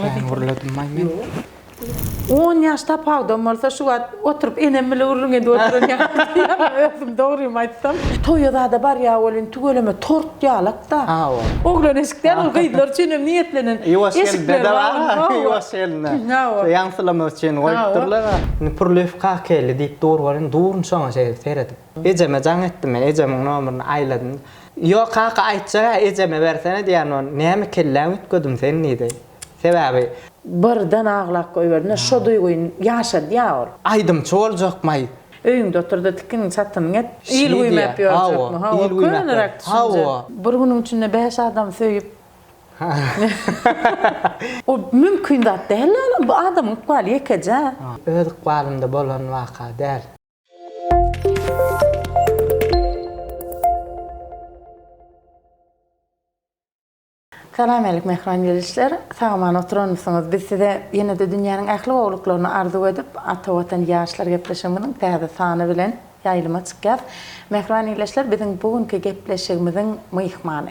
Kän gürledim-aý men. On ýaş tapawudam bolsa şu wagt oturyp enem bile gürrüň edip oturan ýaly diýýän özüm dogrymy aýtsam. Toýa zada barýa welin tüweleme tort ýalak-da. Hawa. Oglan eşik däl ol gyzlar üçin hem niýetlenen Ýuwaş eşikler gelinde-de bar. bar-a, Hawa. ýuwaş gelinde. Hawa. Şo ýaňsylamak üçin goýupdyrlar-a. Indi Pürliýew Kakelli diýip dur welin durun şoňa şeýdip seredip. Ejeme jaň etdim men, ejemiň nomerini aýladym. Ýok kaka aýtjag-a ejeme bersene diýýän ol. Näme kelläňi üýtgediň sen diýdi. Sebäbi. Birden aglap goýberdim-de, şo duýgyny ýaşadýar ol. Aýdymçy boljakmaý. Öýüňde otur-da tikiniň çatynyň et. Il güýmäp ýörjekmi? Hawa, köneräk düşünje. Bir günüň içinde bäş adamy söýüp. O mümkin zat däl-le, bu adamyň ykbaly ýekeje. Öz ykbalymda bolan waka däl. Salam-älik mähriban ildeşler! Sag-aman oturanmysyňyz? Biz size ýene-de dünýäniň ähli gowulyklaryny arzuw edip, Ata Watan ýaşlar gepleşigimiziň täze sany bilen ýaýlyma çykýas. Mähriban ildeşler, biziň bu günki gepleşigimiziň myhmany.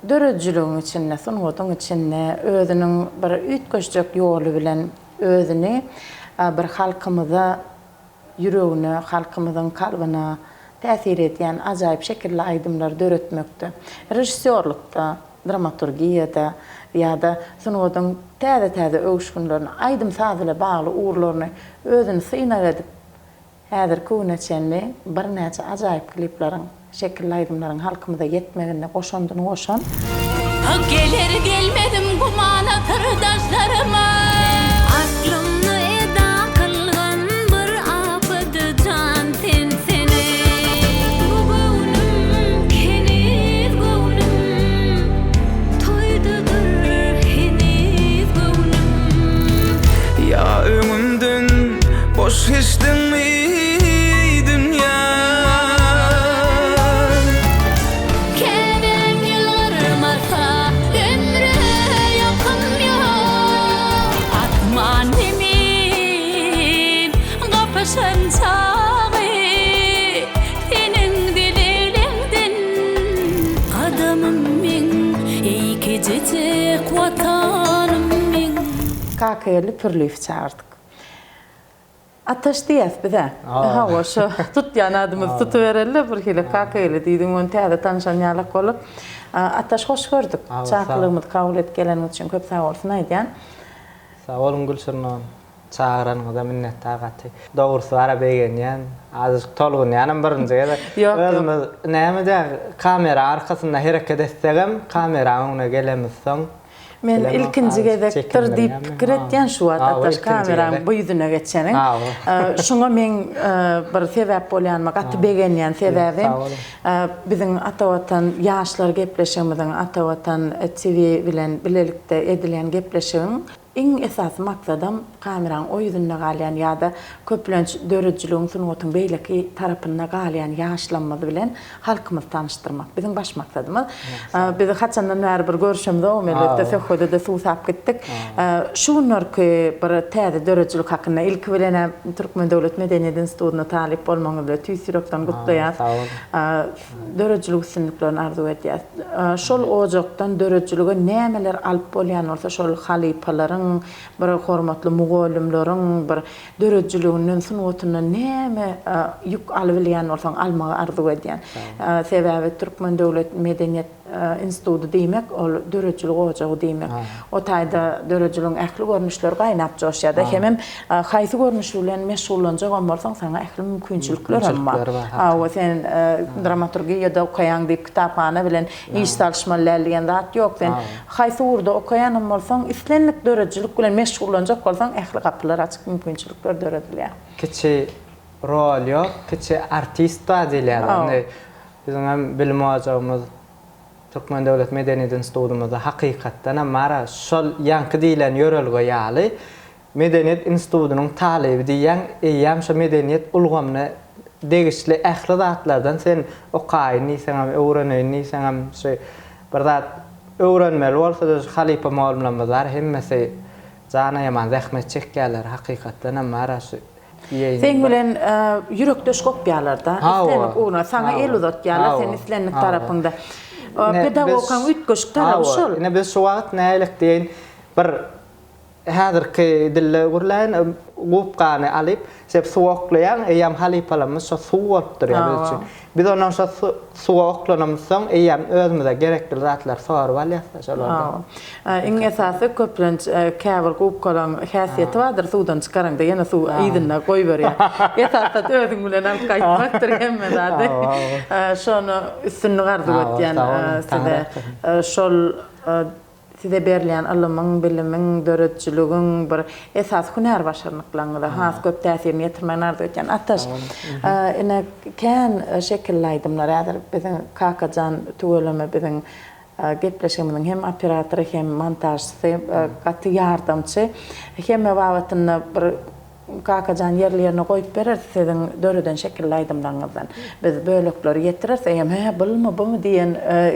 Döredijiligiň içinde, sungatyň içinde özüniň bir üýtgeşjek ýoly bilen özüni bir halkymyza ýüregine, halkymyzyň kalbyna täsir edýän ajaýyp şekilli aýdymlary döretmekde, režissýorlykda, dramaturgiýada ýa-da sungatyň täze-täze öwüşginlerini, aýdym-saz bilen bagly ugurlaryny özüni synag edip, häzirki güne çenli birnäçe ajaýyp klipleriň Şekilli aýdymlaryň halkymyza ýetmeginde goşandyny goşan. Geler gelmezim gumana syrdaşlaryma. Aslymny eda kylgan bir apady jan sen seni. Bu göwnüm heniz göwnüm toýdadyr heniz göwnüm. Ýa öňümden boş geçdiňmi eý dünýä. Käbäm ýylgyrmasa ömre ýakym ýok. Asman zemin gapyşan çagy seniň dilegleňden gadamym meň eý kejejek watanym meň. Kakageldi Pürliýewi çagyrdyk. Ataş diýýäs biz-ä. Hawa, şo tutýan adymyzy tutubereli-le birhili. Kakageldi diýdiň, ony täze tanyşan ýalak bolup. Ataş, hoş gördük. Çakylygymyzy kabul edip geleniňiz üçin köp sag bolsun aýdýan. Sag boluň Gülşirin han. Çagyranyňyza minnetdar gaty. Dogrusy bara begenýän. Azajyk tolgunýanam birinji gezek. Ýok, ýok. Özümiz näme diýer, kamera arkasynda hereket etsegem, kameraň öňüne gelemizsoň, Men ilkinji gezekdir diýip pikir etýän şu wagt Ataş kameraň bu ýüzüne geçeniň. Şuňa meň bir sebäp bolýanyma gaty begenýän sebäbi biziň Ata Watan ýaşlar gepleşigimiziň Ata Watan TV bilen bilelikde edilýän gepleşigiň Iň esasy maksadam kameraň o ýüzünde galýan ýa-da köplenç döredijiligiň, sungatyň beýleki tarapynda galýan ýaşlarymyz bilen halkymyzy tanyşdyrmak. Biziň baş maksadymyz. Biz haçandan bäri bir görüşemzogam, elbetde, söhbede-de suwsap gitdik. Şu günlerki bir täze döredijilik hakynda ilki bilen-ä Türkmen döwlet medeniýet institutynda talyp bolmagyňyz bilen tüýs ýürekden gutlaýas. Döredijilik üstünliklerini arzuw edýäs. Şol ojakdan döredijilige nämeler alyp bolýan bolsa şol halypalaryň, bir hormatly mugallymlaryň bir döredijiliginden, sungatyndan näme ýük alybilýän bolsaň almagy arzuw edýän. Sebäbi Türkmen döwlet medeniýet instituty diýmek ol döredijilik ojagy diýmek. O taýda döredijiligiň ähli görnüşleri gaýnap joşýar-da. Hemem haýsy görnüş bilen meşgullanjagam bolsaň saňa ähli mümkinçiliklerem bar. Hawa, sen dramaturgiýada okaýaň diýip kitaphana bilen iş salyşmaly däl diýen zat ýok. Sen haýsy ugurda okaýanam bolsaň, islendik döredijilik bilen meşgullanjak bolsaň ähli gapylar açyk, mümkinçilikler döredilýär. Kiçi rol ýok, kiçi artist bar diýilýär. Indi biziňem bilim ojagymyz Türkmen döwlet medeniýet institutymyzda hakykatdanam bar-a şol ýaňky diýlen ýörelge ýaly medeniýet institutynyň talyby diýýäň, eýýäm şo medeniýet ulgamyna degişli ähli zatlardan sen okaýyn diýseňem, öwreneýin diýseňem şu bir zat öwrenmeli bolsa-da şu halypa mugallymlarymyz bar hemmesi janaýaman zähmet çekýärler hakykatdanam bar-a şu Seň bilen ýürekdeş gopýarlar-da, islendik ugruna. Saňa el uzatýarlar, sen islendik tarapyňda. Pedagogikaň üýtgeşik tarapy şol. Ine biz şu wagt nälik diýeýin. Bir häzirki dilde gürläýin, gubkany alyp, şeýdip suwa oklaýaň, eýýäm halypalarymyz şo suw bolup durýar biz üçin. Biz ondan şo suwa oklanamyzsoň, eýýäm özümize gerekli zatlary sorup alýas-da şolardan. Iň esasy, köplenç käbir gubkalaryň häsiýeti bardyr, suwdan çykaraňda ýene suw yzynda goýberýär. Esasy zat özüň bilen alyp gaýtmakdyr hemme zady. Şony üstünlik arzuw etýän size. Şol Size berilýän ylymyň, bilimiň, döredijiligiň bir esasy hünär başarnyklaryňyza has köp täsirini ýetirmegini arzuw etýän. Ataş, ine, kän şekilli aýdymlar häzir biziň Kakajan tüweleme biziň gepleşigimiziň hem operatory, hem montažçysy, gaty ýardamçy. Hemme babatynda bir Kakajan ýerli-ýerine goýup bereris siziň döreden şekilli aýdymlaryňyzdan. Biz bölekleri ýetireris, eýýäm hä, bulmy, bumy diýen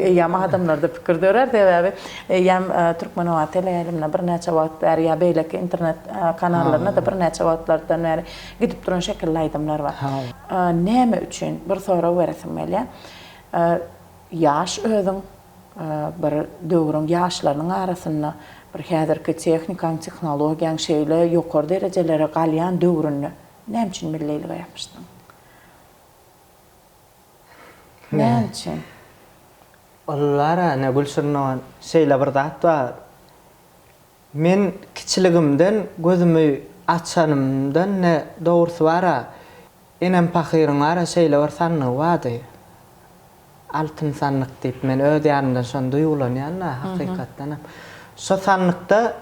eýýäm adamlarda pikir dörär. Sebäbi eýýäm Türkmenoba teleýaýlymyna birnäçe wagt bäri ýa beýleki internet kanallarynda-da birnäçe wagtlardan bäri gidip duran şekilli aýdymlar bar. Näme üçin? Bir sorag beresim gelýär. Ýaş özüň bir döwrüň ýaşlarynyň arasynda bir häzirki tehnikaň, tehnologiýaň şeýle ýokary derejelere galýan döwründe näme üçin millilige ýapyşdyň? Näme üçin? Ol-lara, ine, Gülşirin dogan, şeýle bir zat bar. Men kiçiligimden gözümi açanymdan ne dogrusy bar-a, enem pahyryň bar-a şeýle bir sandygy bardy. Altyn sandyk diýip men öz ýanymdan şony duýgulanýan-da hakykatdanam. Şo sandykda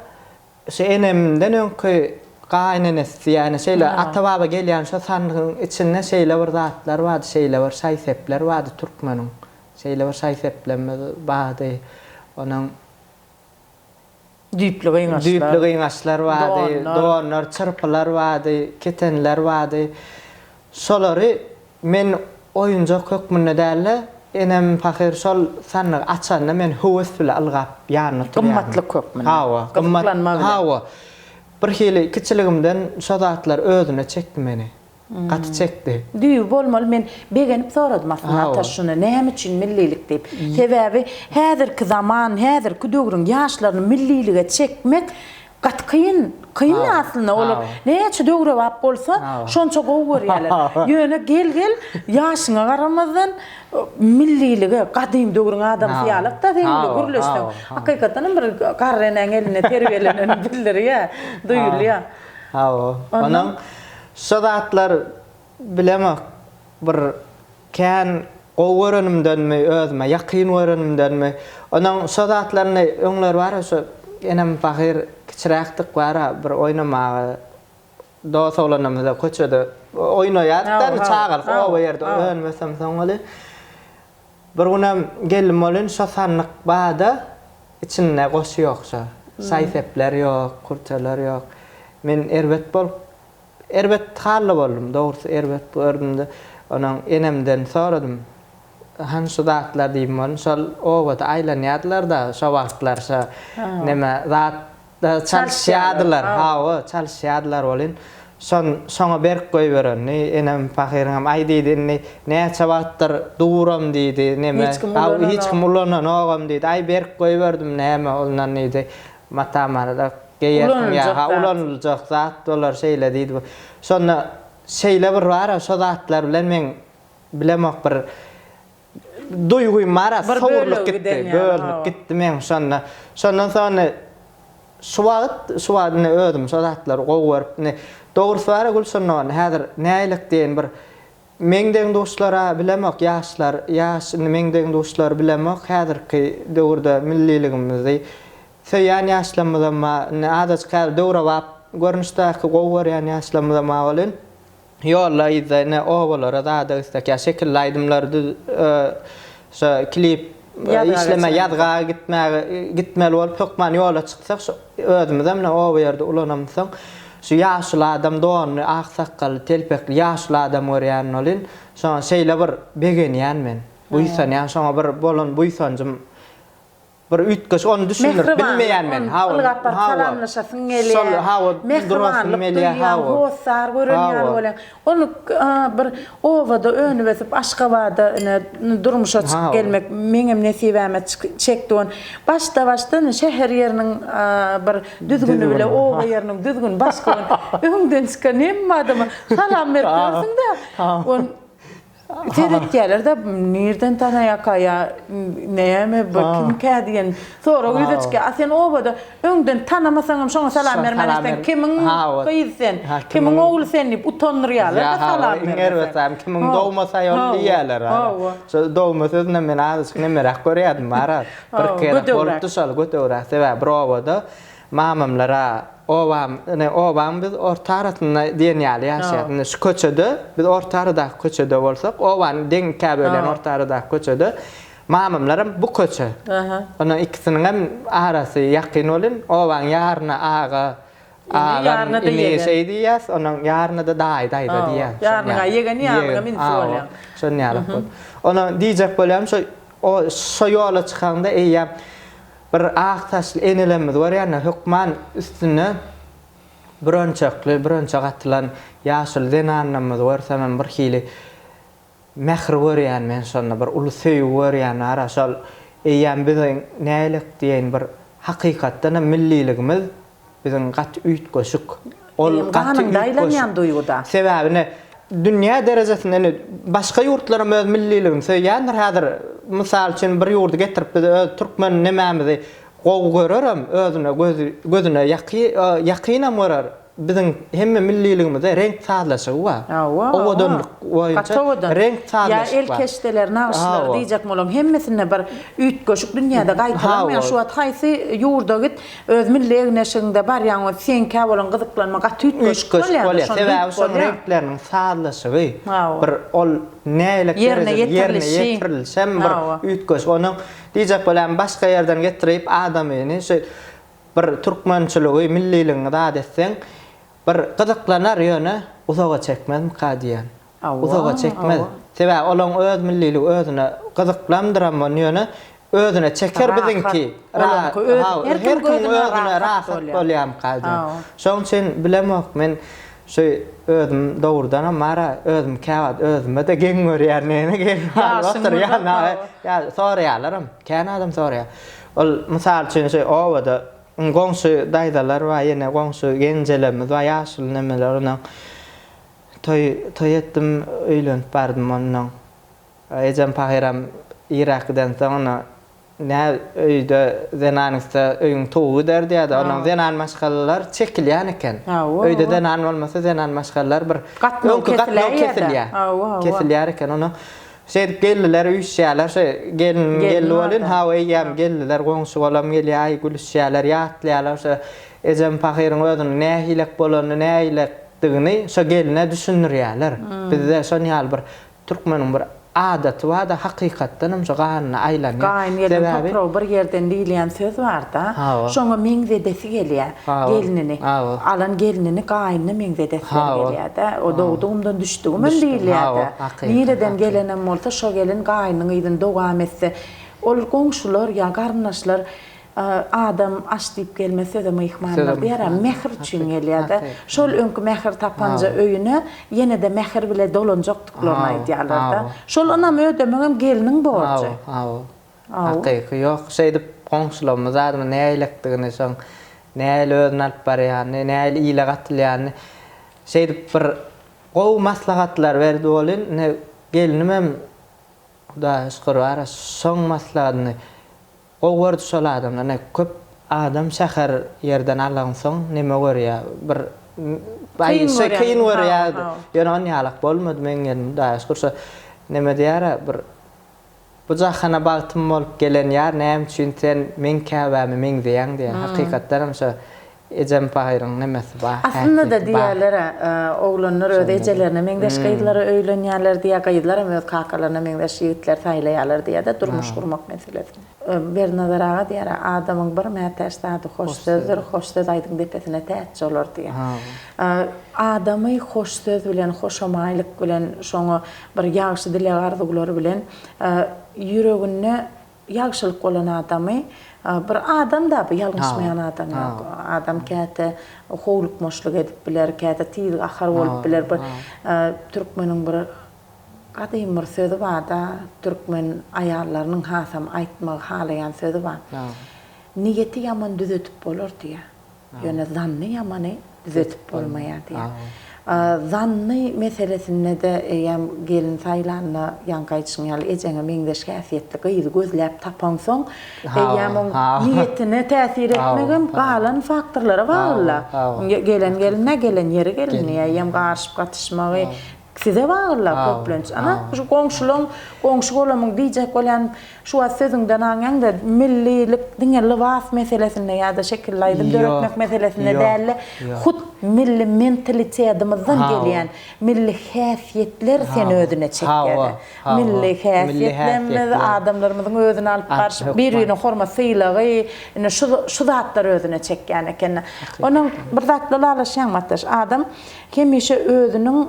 şu enemden öňki gaýynenesi ýagny şeýle ata-baba gelýän şo sandygyň içinde şeýle bir zatlar bardy, şeýle bir şaý-sepler bardy türkmeniň. Şeýle bir şaý-seplerimiz bardy. Onuň Düýpli gyňaçlar. Düýpli gyňaçlar bardy, donlar, çyrpylar bardy, keteniler bardy. Şolary men oýunjak hökmünde däl-de, enem pahyr şol sandygy açanda men höwes bile ylgap ýanynda oturýardym. Gymmatlyk hökmünde. Hawa, Gyzyklanma bilen. Hawa. Birhili kiçiligimden şo zatlar özüne çekdi meni. Gaty çekdi. Düýbi bolmaly men begenip soradym aslynda Ataş şuny näme üçin millilik diýip. Sebäbi häzirki zaman häzirki döwrüň ýaşlaryny millilige çekmek gaty kyn kyn aslynda olar näçe döwrebap bolsa şonça gowy görýärler. Ýöne gel gel ýaşyňa garamazdan millilige gadym döwrüň adamsy ýalak-da seň bilen gürleşseň hakykatdan hem bir garry enäň elinde terbiýeleneni bildirýär duýulýar. Hawa. Onuň şo zatlar bilemok bir kän gowy görenimdenmi, özüme ýakyn görenimdenmi, onuň şo zatlaryny öňler bar-a şo enem pahyr kiçiräkdik bar-a bir oýnamaga dos oglanlarymyz bilen köçede oýnaýardyk-da çagalyk oba ýerde önüp-ösemsoň welin Bir günem geldim welin şo sandyk bada içinde goşy ýok şo. Şaý-sepler ýok, kürteler ýok. Men erbet bolup, erbet hally boldum, dogrusy erbet gördüm-de, onuň enemden soradym. Hany şu zatlar diýdim welin, şol obada aýlanýardylar-da şo wagtlar şo neme zat Çalyşýardylar, hawa, çalyşýardylar welin, şon, şoňa berk goýberenini, enem pahyryňam, aý diýdi, indi näçe wagtdyr duram diýdi, neme, hiç kim ulananogam diýdi, aý berk goýberdim, näme ondan diýdi, mata-mara geýersiň ýa, ha, ulanyljak zat bolar, şeýle diýdi. Şonda şeýle bir bar-a, şo zatlar bilen meň, bilemok bir, Duýgym bar-a, sowrulyp gitdi, bölünip gitdi meň şonda. Şondan soň indi şu wagt, şu wagt indi özüm şo zatlary gowy görüp indi dogrusy bar-a Gülşirin dogan, häzir nälik diýeýin bir meň deň-duşlar-a bilemok, ýaşlar, ýaş indi meň deň-duşlary bilemok, häzirki döwürde milliligimizi söýýän ýaşlarymyzam bar, indi azajyk häzir döwrebap görnüşdäki gowy görýän ýaşlarymyzam bar welin, Ýolda yzda ine obalara zada gitsek ýa şekilli aýdymlary düz şo klip işleme ýazga gitmäge gitmeli bolup hökman ýola çyksak şo özümizem ine oba ýerde ulanamyzsoň şu ýaşuly adam donly ak sakgally telpekli ýaşuly adam görýän welin şoňa şeýle bir begenýän men buýsanýan şoňa bir bolan buýsanjym. Bir üýtgeşik ony düşündirip bilmeýän men. Hawa. Ylgap baryp salamlaşasyň gelýär. Hawa, mähribanlyk duýýaň, hossar gören ýaly bolýaň. Ony bir obada önüp-ösüp Aşgabada ine durmuşa çykyp gelmek meňem nesibäme çekdi ony. Başda-başda ine şäher ýeriniň bir düzgüni bile oba ýeriniň düzgüni başga ony. Öňden çykan hemme adama salam berip ýörsüň-dä. Ony Seretýärler-de, nirden tanaýarka ýa näme bu kimkä diýen sorag ýüze çykýar. A sen obada öňden tanamasaňam şoňa salam bermän sen kimiň gyzy sen, kimiň ogly sen diýip utandyrýarlar-da salam bermeseň. Iň erbet zady kimiň dogmasy aýol diýýärler. Şo dogma sözünem men azajyk nemeräk görýärdim bara. Bir gezek bolupdy şol gödegräk sebäbi bir obada Mamamlara obam, ine obaň biz orta arasynda diýen ýaly ýaşaýas. Indi şu köçede, biz orta aradaky köçede bolsak, obany deň ikä bölýän orta aradaky köçede mamamlaram bu köçe. Onuň ikisiniňem arasy ýakyn welin, obaň ýaryna aga, agam, ini şeý diýýäs, onuň ýaryna-da daýy, daýza diýýäs. Ýarynyň-a ýegeni, ýarynyňam inisi bolýar. Şonuň ýaly bolup. Onuň diýjek bolýanym şo, şo ýola çykaňda eýýäm Bir ak saçly enelerimizi görýän-de, hökman üstünde bürençekli, bürençek atylan ýaşuly zenanlarymyzy görsemem birhili mähir görýän men şonda, bir uly söýgi görýän ara şol eýýäm biziň nälik diýeýin bir hakykatdanam milliligimiz Biziň gaty üýtgeşik. Ol gaty üýtgeşik. aýlanýan duýguda. Sebäbi ine, dünýä derejesinde ine, başga ýurtlaram öz milliligini söýýändir. Häzir, mysal üçin, bir ýurdy getirip biz öz türkmen nemämizi gowy görerem, özüne gözi, gözüne ýakynam görer. Biziň hemme milliligimizde reňk sazlaşygy bar. Hawa, Owadanlyk boýunça Gaty owadan. reňk sazlaşyk Ýa el bar. keşdeleri, nagyşlary diýjek bolam, hemmesinde bir üýtgeşik dünýäde gaýtalanmaýan. Şu wagt haýsy ýurda git, öz milli egin-eşigiňde barýaň, o seňkä bolan gyzyklanma gaty üýtgeşik Üýtgeşik bolýar-da, bolýar. şony Sebäbi duýup şonuň bolýar. reňkleriniň sazlaşygy bir ol nähili Ýerine derejede ýerine ýetirilişi. ýetirilişem bir üýtgeşik. Onuň diýjek bolýanym başga ýerden getirip adamyny şu Bir türkmençiligi, milliligiňi zat etseň, bir gyzyklanar ýöne uzaga çekmezmika diýýän. Uzaga çekmez. Sebäbi olaň öz milliligi özüne gyzyklandyram ony ýöne özüne çeker biziňki. Her kimiň özüne rahat bolýarmyka diýýän. Şoň üçin bilemok men şu özüm dogrudanam bara özüm käwagt özüme-de geň görýän näme geň galyp oturýan. Ýa soraýarlaram. Kän adam soraýar. Ol, mysal üçin, şu obada goňşy daýzalar bar, ýene goňşy gelnejelerimiz bar, ýaşuly nemeler onuň toý toý etdim, öýlenip bardym ondan. Ejem pahyram iräk gidensoň, onda nä öýde zenan gitse öýüň towy gider diýýärdi. Onuň zenan maşgalalar çekilýän eken. Öýde zenan bolmasa zenan maşgalalar bir gatnaw kesilýär. Kesilýär eken. Onuň Şeýdip geldiler üýşýärler şo gelin geldi welin hawa eýýäm geldiler goňşy golam gelýär aý gülüşýärler ýatlaýarlar şo ejem pahyryň özüniň nähilek bolanyny nähilekdigini şo geline düşündirýärler bizde şon ýaly bir türkmeniň bir adaty barda hakykatdanam şo ganyna aýlanýar Gaýyn gelin topragy bir ýerden diýilýän söz barda şoňa meňzedesi gelýär Gelnini. Alan gelnini gaýnyna meňzedesleri gelýär-dä. O dogdugymdan düşdügimem diýilýär-dä. Nireden gelenem bolsa, şo gelin gaýnynyň yzyny dowam etse, ol goňşular ýa garyndaşlar Adam aş diýip gelmez, söze myhmandyr diýer-ä, mähir üçin gelýär-dä. Şol öňki mähir tapanja öýüne ýene-de mähir bile dolanjakdyklaryny aýdýarlar-da. Şol ynamy ödemegem gelniň borjy. Hakyky ýok. Şeýdip goňşularymyz zadymy näýlekdigini, şoň nähili özüni alyp barýanyny, nähili ile gatylýanyny şeýdip bir gowy maslahatlar berdi welin, ine gelnimem Hudaýa şükür bar-a şoň maslahatyny gowy gördi şol adamdan. Ine köp adam şäher ýerden alansoň neme görýär, bir kyn görýär. Ýöne onýalak bolmady meň gelnim Hudaýa şükür şo neme diýer-ä bir Bu jahana bagtym bolup gelen ýar näme üçin sen meň käbäme meňzeýäň diýýär. Hakykatdanam şo ejem pahyryň nemesi bar, Aslynda-da häsiýeti bar. diýýärler-ä, oglanlar öz ejelerine meňzeş gyzlara öýlenýärler diýýär, gyzlaram öz kakalaryna meňzeş ýigitleri saýlaýarlar diýýär-de durmuş gurmak meselesinde. Berdinazar aga diýýär-ä, adamyň bir mätäç zady hoş sözdür, hoş söz aýdyň depesine täç bolar diýýär. Adamy hoş söz bilen, hoşamaýlyk bilen şoňa bir ýagşy dileg-arzuwlary bilen ýüreginde ýagşylyk bolan adamy. Bir adam-da bu, ýalňyşmaýan adam ýok. Adam käte howlukmaçlyk edip biler, käte tiz gahar bolup biler. Bir türkmeniň bir gadym bir sözi bar-da, türkmen aýallarynyň hasam aýtmagy halaýan sözi bar. Niýeti ýaman düzedip bolar diýýär. Ýöne zanny ýamany düzedip bolmaýar diýýär. Zanny meselesinde-de eýýäm gelin saýlanda ýaňky aýdyşyň ýaly ejeňe meňzeş häsiýetli gyzy gözläp tapaňsoň, eýýäm oň niýetine täsir etmegem galan faktorlara bagly-da. Gelen gelin-ä gelen ýeri gelin diýýär. Eýýäm garyşyp-gatyşmagy Size bagly köplenç. Ana, şu goňşulaň, goňşy-golamyň diýjek bolýan şu wagt sözüňden aňýaň-da, millilik diňe lybas meselesinde ýa-da şekilli aýdym döretmek meselesinde däl-de, hut milli mentalitetymyzdan gelýän milli häsiýetler seni özüne çekýär-de. Milli häsiýetlerimiz, adamlarymyzyň özüni alyp barşy, bir-birine hormat-sylagy, ine şu şu zatlar özüne çekýän eken-de. Onuň bir zatla ylalaşýaňmy Ataş? Adam Hemişe özüniň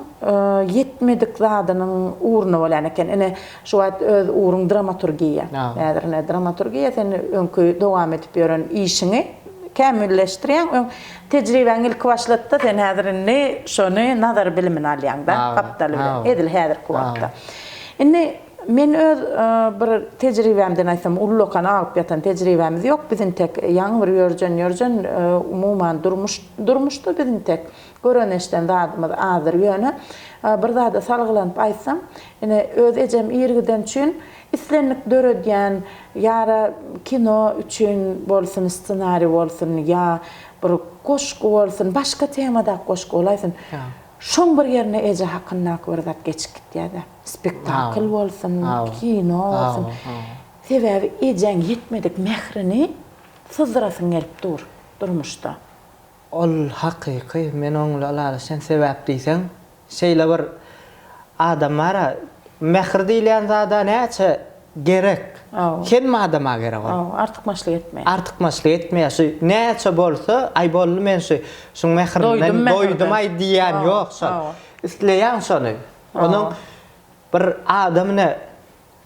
ýetmedik zadynyň ugrunda bolýan eken. Ine, şu wagt öz ugruň dramaturgiýa. Häzir ine dramaturgiýa sen öňki dowam edip ýören işiňi kämilleşdirýäň. Öň tejribäň ilki başlatda sen häzir indi şony nazary bilimini alýaň-da, gapdaly bilen, edil häzirki wagtda. Indi men öz bir tejribämden aýtsam, ullakan agyp ýatan tejribämiz ýok. Biz intek ýaňy bir ýörjen-ýörjen, umuman durmuş, durmuşda biz intek Gören-eşden zadymyz azdyr. Ýöne, bir zada salgylanyp aýtsam, ine, öz ejem ir giden üçin, islendik döredýän, ýa-da kino üçin bolsun, ssenariý bolsun, ýa bir goşgy bolsun, başga temadaky goşgy bolaýsyn, şoň bir ýerine eje hakyndaky bir zat geçip gitýär-de. Spektakl bolsun, kino bolsun. Sebäbi ejäň ýetmedik mährini syzdyrasyň gelip dur durmuşda. Ol hakyky, men oň bilen ylalaşýan, sebäp diýseň, şeýle bir adam bar-a, mähir diýilýän zada näçe gerek, hemme adama gerek ol. Hawa, artykmaçlyk etmeýär. Artykmaçlyk etmeýär, şu näçe bolsa, aý boldy men şu, şuň mährinden doýdum-aý diýýän ýok şol. Isleýäň şony. Onuň bir adam ine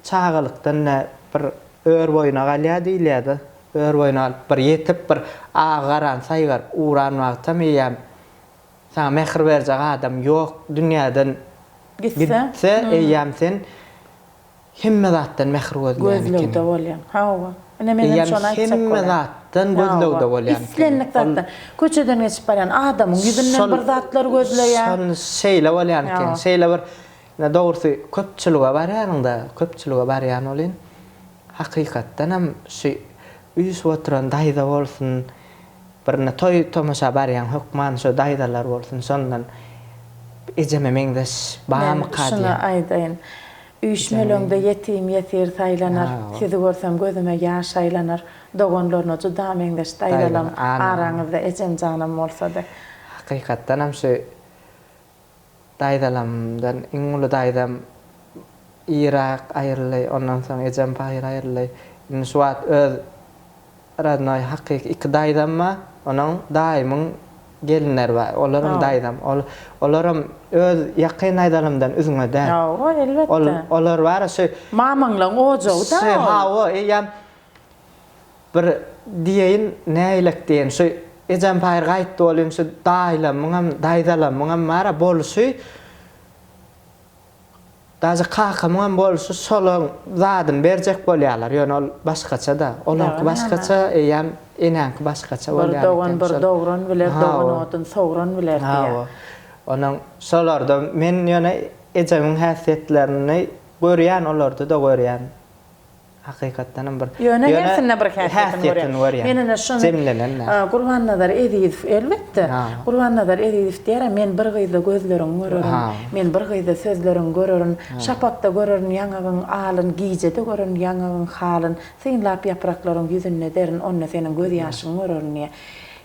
Çagalykdan nä bir ör boýuna galýar diýilýär-de. Ör boýuna galyp, bir ýetip, bir agy-garany saýgaryp ugran wagtam eýýäm saňa mähir berjek adam ýok, dünýäden gitse, eýýäm sen hemme zatdan mähir gözleýän ekeniň. Gözlegde bolýaň. Hawa. Ine menem şony aýtjak bolýan. Hemme zatdan gözlegde bolýan ekeniň. Islendik zatdan. Köçeden geçip barýan adamyň ýüzünden bir zatlar gözleýär. Şol şeýle bolýan eken. Şeýle bir Ine dogrusy köpçülige barýanyňda, köpçülige barýan welin, hakykatdanam şu üýşüp oturan daýza bolsun, bir ine toý tomaşa barýaň hökman şo daýzalar bolsun şondan ejeme meňzeş barmyka Men şuny diýýän. aýdaýyn. Üýşmeleňde ýetim ýesir saýlanar, Sizi görsem gözüme ýaş aýlanar, Doganlaryna juda meňzeş daýzalam, Araňyzda ejemjanam bolsady. Hakykatdanam şu Daýzalarymdan iň uly daýzam irräk aýryldy, ondan soň ejem pahyr aýryldy. Indi şu wagt öz rodnoý hakyky iki daýzam bar, onuň daýymyň gelinleri bar, olaram daýzam. Ol olaram öz ýakyn daýzalarymdan üzňe däl. Hawa, elbetde. Ol olar bar şu Mamaňlaň ojagy-da ol. Hawa, eýýäm Bir diýeýin, nägilek diýen, şu ejem paýyr gaýtdy welin, şu daýylamyňam, daýzalamyňam bar-a bolşy, daže kakamyňam bolşy şolaň zadyny berjek bolýarlar, ýöne ol başgaça-da, olaňky başgaça, eýýäm eneňki başgaça bolýan eken. Bir dogan bir dogran biler, dogan odun sogran biler diýýär. Hawa. Onuň şolarda men ýöne ejemiň häsiýetlerini görýän, olarda-da görýän. Hakykatdanam bir Ýöne hersinde bir häsiýetini görýän. Men ine şony Jemlenen näme? Gurbannazar Ezizow elbetde. Gurbannazar Ezizow diýer-ä, men bir gyzda gözleriňi görerin, men bir gyzda sözleriňi görerin, şapakda görerin ýaňagyň alyn, gijede görerin ýaňagyň halyn, synlap ýapraklaryň ýüzünde derin, onda seniň gözýaşyňy görerin diýýär.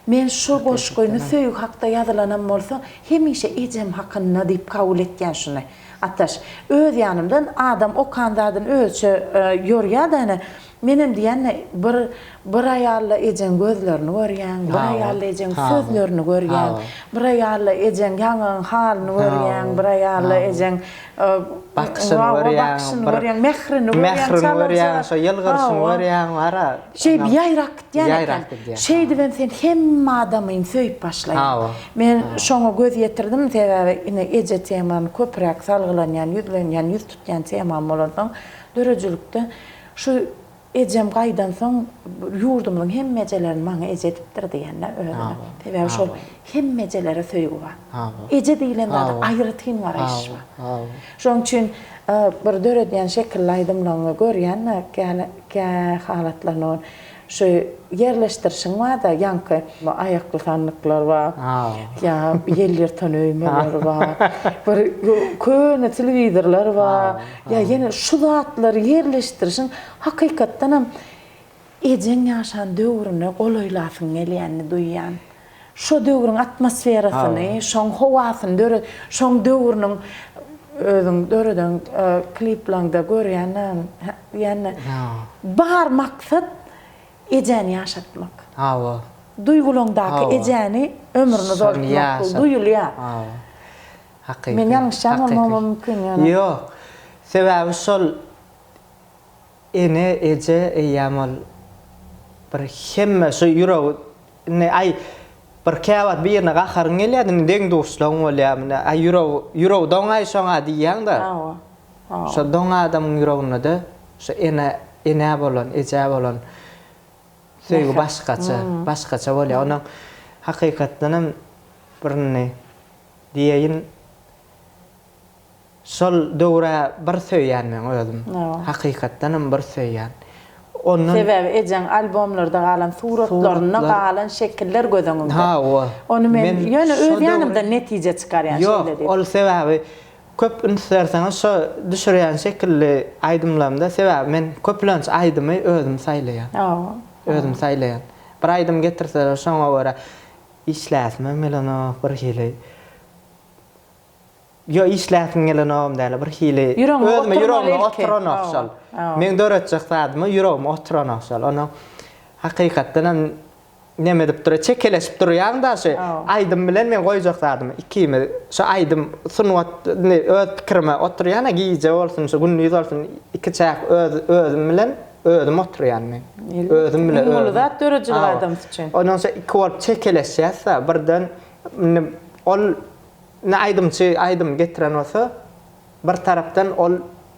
Men şu goşgyny söýgi hakda ýazylanam bolsa, hemişe ejem hakynda diýip kabul etýän şuny. Ataş, öz ýanymdan adam okan zadyny özüçe ýorýa-da ine. Menem diýýän-de, bir bir aýalda ejeň gözlerini görýäň, bir aýalda ejeň sözlerini görýäň, bir aýalda ejeň ýaňagyň halyny görýäň, bir aýalda ejeň bakyşyny görýäň, bakyşyny görýäň, mährini görýäň, mährini görýäň, şo ýylgyryşyny görýäň, wara. Şeýdip ýaýrap gitýän eken. Şeýdibem sen hemme adamyny söýüp başlaýaň. Men şoňa göz ýetirdim, sebäbi ine eje temany köpräk salgylanýan, ýüzlenýän, ýüz tutýan temam bolansoň, döredijilikde Şu ejem gaýdansoň ýurdumyzyň hemme ejelerini maňa eje edipdir diýende özüne. Sebäbi şol hemme ejelere söýgi bar. Eje diýlen zada aýratyn garaýyş bar. Şonuň üçin bir döredýän şekilli aýdymlaryňy görýän-de kä halatlarynda şu ýerleşdirişiň bar-da ýaňky aýakly sandyklar bar, ýa ýel ýyrtan öýmeler bar, bir köne telewizorlar bar. Ýa ýene şu zatlary ýerleşdirişiň hakykatdanam ejeň ýaşan döwrüne golaýlasyň gelýänini duýýan. Şo döwrüň atmosferasyny, şoň howasyny döre, şoň döwrüniň özüň döreden kliplaňda görýän diýende bar maksat ejäni ýaşatmak. Hawa. Duýgulaňdaky ejäni ömrüni uzaltmak duýulýar. Hakyky. Men ýalňyşýan bolmagym mümkin ýöne. Ýok. Sebäbi şol ene, eje eýýäm ol bir hemme şu ýüregi indi aý bir käwagt birine gaharyň gelýär indi deň-duşlaň bolýar indi aý ýüregi ýüregi doňaý şoňa diýýäň-de. Hawa. Hawa. Şo doň adamyň ýüreginde-de şu ene enä bolan, ejä bolan söýgi başgaça, başgaça bolýar. Onuň hakykatdanam bir indi Diýeýin, şol döwrä bir söýýän meň özüm. Hakykatdanam bir söýýän. Ondan. Sebäbi ejeň albomlarda galan suratlarynda galan şekiller göz öňümde. Hawa. Ony men ýöne öz ýanymdan netije çykarýan şeýle diýip. Ýok, ol sebäbi köp üns berseňiz şo düşürýän şekilli aýdymlarymda sebäbi men köplenç aýdymy özüm saýlaýan. Hawa. Özüm saýlaýan. Bir aýdym getirseler şoňa görä Işläsimem gelenok bir hili. Ýo işläsim gelenogam däl bir hili. Ýüregiňe Özüme oturmaly ýüregime ilki. oturanok şol. Meň döretjek zadyma ýüregime oturanok şol. Onuň hakykatdan hem neme edip durýar, çekeleşip durýaň-da şu aýdym bilen meň goýjak zadymy ikimiz şu aýdym sungat indi öz pikirime oturýan-a gije bolsun şu gündiz bolsun ikiçäk öz özüm bilen Özüm oturýan men. Özüm bile Iň uly özüm. zat döredijilik Hawa. adamsy üçin. Ondan soň iki bolup çekeleşýäs-de, birden indi ol indi aýdymçy aýdym getiren bolsa, bir tarapdan ol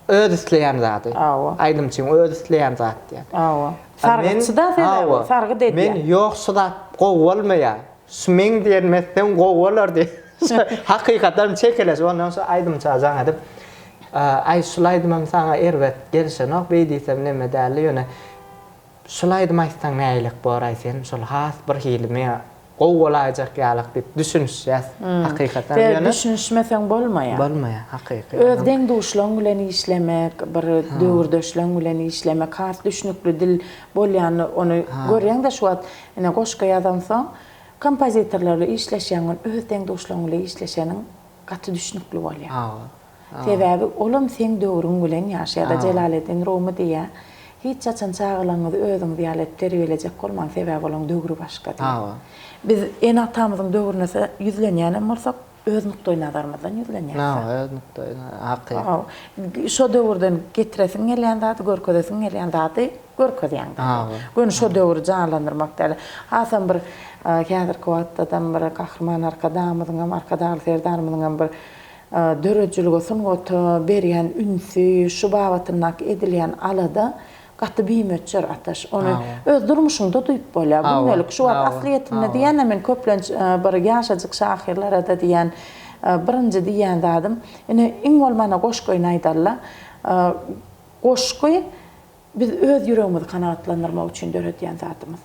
öz isleýän zady. Hawa. Aýdymçyň öz isleýän zady diýýän. Hawa. A men Sargytçy-da sebäbi, hawa, sargyt edýär. Men ýok şu zat gowy bolmaýar. Şu meň diýenimi etseň gowy bolar diýip. Hakykatdan çekeleşip ondan soň aýdymça jaň edip, Aý şul aýdymam saňa erbet gelişenok beý diýsem neme däldi ýöne şul aýdym aýtsaň nägilek boraý sen şol has bir hili meňe gowy bolaýjak ýalak diýip düşünişýäs hakykatdan Sebäbi ýöne düşünişmeseň bolmaýar. Bolmaýar hakyky. Öz deň-duşlaň bilen işlemek, bir döwürdeşleň bilen işlemek has düşnükli dil bolýany ony görýäň-de şu wagt ine goşgy ýazamsoň kompozitorlar bilen işleşýäň ony öz deň-duşlaň bilen işleşeniň gaty düşnükli bolýar. Sebäbi olam seň döwrüň bilen ýaşaýar-da. Jelaleddin Rumy diýýär, Hiç haçan çagalaryňyzy özüňiz ýaly edip terbiýelejek bolmaň, sebäbi olaň döwri başga diýýär. Biz ene-atamyzyň döwrüne ýüzlenýänem bolsak, öz nukdaýnazarymyzdan ýüzlenýäris. Öz nukdaýnazar, hakyky. Şo döwürden getiresiň gelýän zady, görkezesiň gelýän zady görkezýäň zady. Göni şo döwri janlandyrmak däl. Hasam bir häzirki wagtdadam bir Gahryman Arkadagymyzyňam, Arkadagly Serdarymyzyňam bir döredijilige, sungata berýän ünsi, şu babatyndaky edilýän alada gaty bimöçber Ataş. Ony öz durmuşyňda duýup bolýar. Gündelik şu wagt aslyýetinde diýýän-ä men köplenç bir ýaşajyk şahyrlara-da diýýän birinji diýýän zadym, ine iň bolmanda goşgyny aýdaly-la. Goşgy Biz öz ýüregimizi kanagatlandyrmak üçin döredýän zadymyz.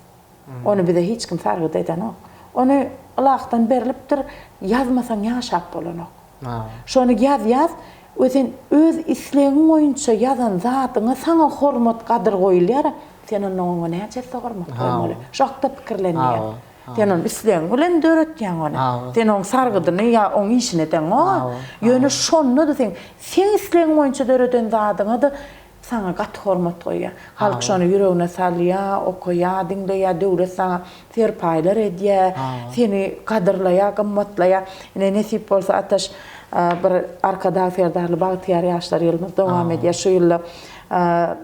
Ony bize hiç kim sargyt edenok. Ony Ylahdan berlipdir, ýazmasaň ýaşap bolanok. Şony ýazýas we sen öz islegiň boýunça ýazan zadyňa saňa hormat, gadyr goýulýar, sen ondan oňa näçe esse hormat goýmaly? Şu hakda pikirlenmeýär. Sen ony islegiň bilen döretýäň ony. Sen oň sargydyny ýa oň işini edeňok. Ýöne şonda-da sen seň islegiň boýunça döreden zadyňa-da. saňa gaty hormat goýýar. Halk şony ýüregine salýar, okaýar, diňleýär, döwlet saňa serpaýlar edýär, seni gadyrlaýar, gymmatlaýar. Ine, nesip bolsa, Ataş, bir Arkadag Serdarly bagtyýar ýaşlar ýylymyz dowam edýär. Şu ýylda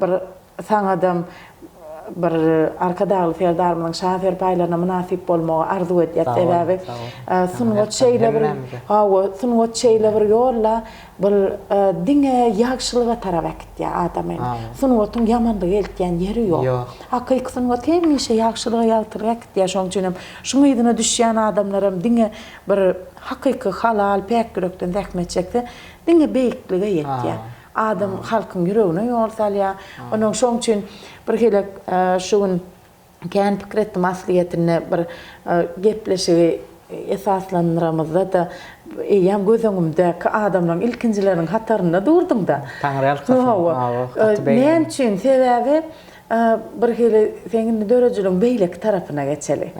bir Saňadam bir Arkadagly Serdarymyzyň şa serpaýlaryna mynasyp bolmagy arzuw edýäs. Sebäbi sungat şeýle bir hawa, sungat şeýle bir ýol-da, bul diňe ýagşylyga tarap äkitýär adamy. Sungatyň ýamanlyga eltýän ýeri ýok. Hakyky sungat hemişe ýagşylyga, ýagtylyga äkitýär. Şonuň üçin hem şuň yzyna düşýän adamlaram diňe bir hakyky halal, päk ýürekden zähmet çekse, diňe beýiklige ýetýär. Adam halkyň ýüregine ýol salýar. Onuň şoň üçin bir helek şu gün kän pikir etdim aslyýetinde bir gepleşigi esaslandyramyzda-da eýýäm göz öňümdäki adamlaryň ilkinjileriniň hatarynda durduň-da. Taňryýalkasyn. Hawa, gaty begendim. Näme üçin? Sebäbi bir hili seň indi döredijiligiň beýleki tarapyna geçeli.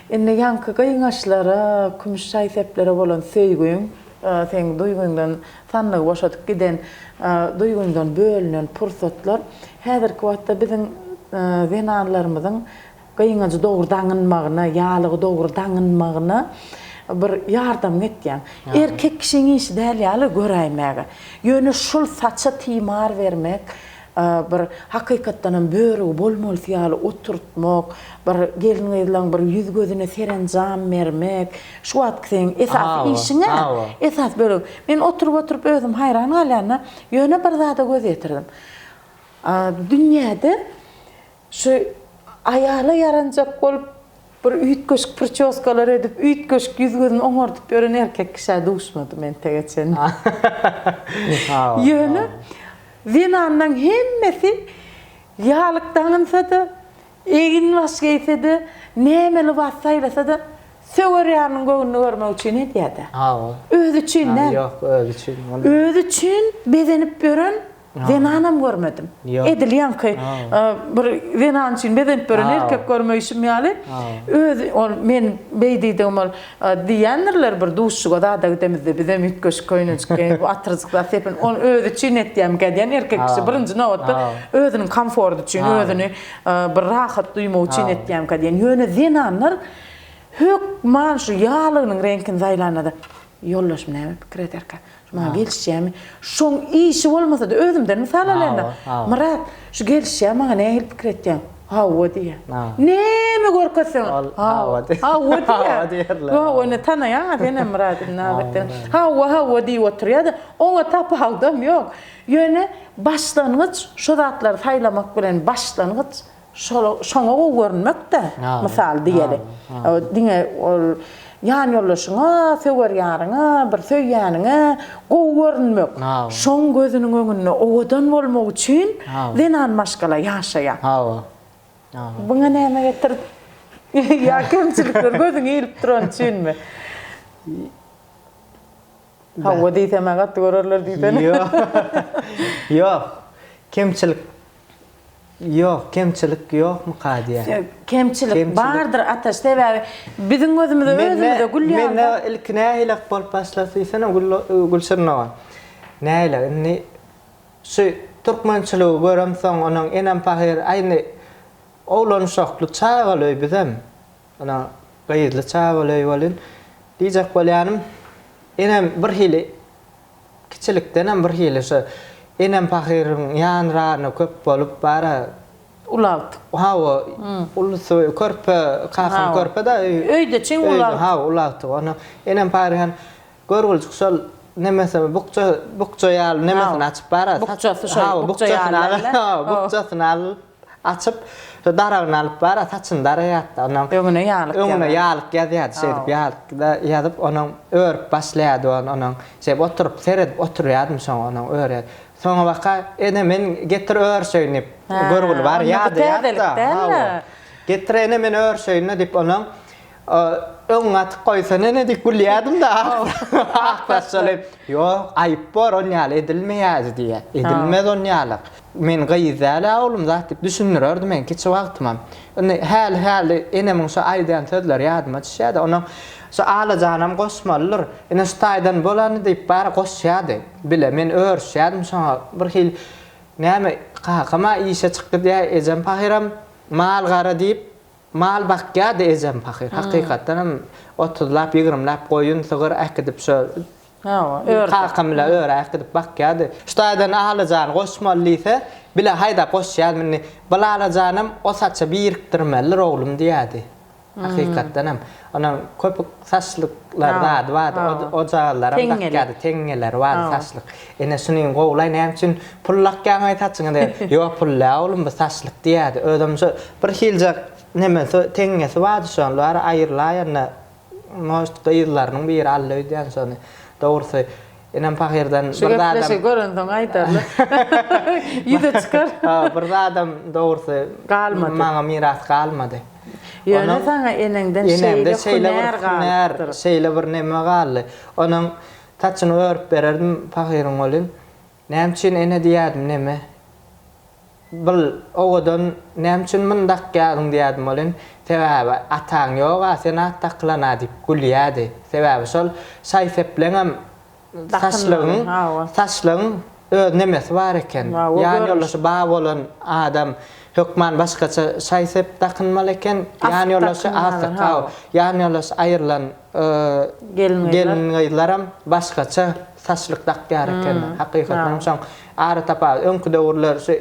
Indi ýaňky gyňaçlara, kümüş şaý-seplere bolan söýgüň, seň duýgyňdan Sandygy boşadyp giden duýgyňdan bölünen pursatlar häzirki wagtda biziň zenanlarymyzyň gyňajy dogry daňynmagyna, ýalygy dogry daňynmagyna bir ýardam etýäň. Erkek kişiň işi däl ýaly göräýmäge. Ýöne şul saça timar bermek, bir hakykatdanam börügi bolmalysy ýaly oturtmak, bir gelin-gyzlaň bir ýüz-gözüne serenjam bermek, şu wagtky seň esasy işiň-ä, esasy bölegi. Men oturyp-oturyp özüm haýran galýan-da, ýöne bir zada göz ýetirdim. Dünýäde şu aýala ýaranjak bolup, bir üýtgeşik priçoskalar edip, üýtgeşik ýüz-gözüni oňardyp ýören erkek kişä duşmadym entege çenli. Ýöne zenanlaň hemmesi ýalyk daňynsa-da, eginbaş geýse-de, näme lybas saýlasa-da, söwer ýarynyň göwnüni görmek üçin edýär-dä. Özi üçin däl. Ýok, özi üçin. Özi üçin bezenip ýören Zenanam görmedim. Edil ýaňky bir zenan üçin bezenip ýören erkek görmeýşim ýaly. Özi ol men beý diýdigim ol diýýändirler bir duşuşyga zada gidemizde bizem üýtgeşik köýnejik geýip atyrjyk zat sepin. Ol özi üçin etýämikä diýen erkek kişi birinji nobatda özüniň komforty üçin özüni bir rahat duýmak üçin etýämikä diýen. Ýöne zenanlar hökman şu ýaglygynyň reňkini saýlanda-da ýoldaşym näme pikir ederkä? Maňa gelişýärmi? Şoň işi bolmasa-da özümden mysal alaýyn-da. Myrat, şu gelişýär maňa nähili pikir etýäň? Hawa diýýär. Näme görkezseň, hawa diýýär. Hawa diýýär. Hawa, indi tanaýaň-a senem Myrat indi adatdan. Hawa, hawa diýip oturýar-da, oňa tapawudam ýok. Ýöne başlangyç şo zatlary saýlamak bilen başlangyç Şol şoňa gowy görünmek-dä, mysal diýeli. Diňe ol ýanýoldaşyňa, söwer ýaryňa, bir söýýäniňe gowy görünmek. Şoň gözüniň öňünde owadan bolmak üçin zenan maşgala ýaşaýar. Hawa. Buňa näme getirdi? Ýa kemçilikler gözüňe ilip durany üçinmi? Hawa diýsem-ä gaty görerler diýsene. Ýok. Ýok. Kemçilik Ýok, kemçilik ýokmyka diýýän. Kemçilik bardyr Ataş, sebäbi biziň gözümize özümize gül ýaly. Mende ilki nähilek bolup başlady diýsene Gülşirin dogan. Nähilek indi şu türkmençiligi göremsoň onuň enem pahyr aý indi oglan uşakly çagaly öý bizem. Ina gyzly çagaly öý welin diýjek bolýanym enem birhili Kiçilikdenem bir hili şu enem pahyryň ýanrany köp bolup bara. Ulaltdyk. Hawa, ulusy körpe, kakam körpe-de. Öýde çyn ulaltdyk. Hawa, ulaltdyk. Onda enem pahyryň hem görgüljik şol nemesini bukja, bukja ýaly nemesini açyp bara. Bukjasy şol, bukja ýaly. Hawa, bukjasyny alyp, açyp, şo daragyny alyp bara, saçyny daraýardy. Ondan öňüne ýalyk ýazýardy. Öňüne ýalyk ýazýardy, şeýdip ýalyk ýazyp, onuň örüp başlaýardy ony, onuň şeýdip oturyp, seredip oturýardym şoňa, onuň örýärdi. Soňabaka, Ene, men getir örşeýin diýip, görgüli bar ýadaýardy-da. Hawa. Getir ene, men örşeýin-de diýip, onuň öňüňe atyp goýsana ene diýip gülýärdim-de, ak saçly. Ýok, aýyp bor, on ýaly edilmeýärdi diýýär. Edilmez on ýalyk. Men gyz däl-ä oglum zat diýip düşündirerdi men kiçi wagtymam. Indi häli-häli enemiň şo aýdýan sözleri ýadyma düşýär-de, onuň şo Alajanam goşmalydyr, ine şu taýdan bolany diýip bary goşýardy. Bile men örüşýärdim şoňa bir hili näme. Kakam-a işe çykyp gidýär, ejem pahyram mal-gara diýip, mal bakýardy ejem pahyr. Hakykatdan hem otuzlap, ýigrimläp goýun, sygyr äkidip şo Hawa, örde. Kakam bile örä äkidip bakýardy. Şu taýdan alajany goşmaly diýse, bile haýdap goşýardy. Indi bil alajanam o saça birikdirmelidir oglum diýýärdi. Hakykatdan hem. Onuň köpük saçlyklar zady bardy. Ojagazlaram dakýardy, teňňeleri bardy saçlyk. Ene şuny gowulaý näme üçin pul dakýaňaý saçyňa diýýär. Ýok pul däl oglum bu saçlyk diýýärdi. Özem şo bir hiljek nemesi teňňesi bardy şonuň bary aýrylaýanda Может gyzlarynyň biri aldy öýdýän şony. Dogrusy enem pahyrdan Şu bir zadam. gepleşigi görensoň aýdarlar. Ýüze çykar. Ha, bir zadam dogrusy Galmady. maňa miras galmady. Ýöne Onuň saňa eneňden enemde şeýle şeýle bir hünär hünär, galypdyr. şeýle bir neme galdy. Onuň saçyny örüp bererdim pahyryň welin, näme üçin ene diýerdim neme. Bil, owadan, näme üçin muny dakýadyň diýýärdim welin, sebäbi ataň ýog-a, sen at dakylan-a diýip gülýärdi. Sebäbi şol şaý-sepleňem saçlygyň, saçlygyň öz nemesi bar eken. Ýan ýoldaşy bar bolan adam hökman başgaça şaý-sep dakynmaly eken, ýan ýoldaşy asyk, hawa, ýan ýoldaşy aýrylan gelin-gyzlaram başgaça saçlyk dakýar ekenler. Hakykatdan hem şoň ara tapawudy. Öňki döwürler şu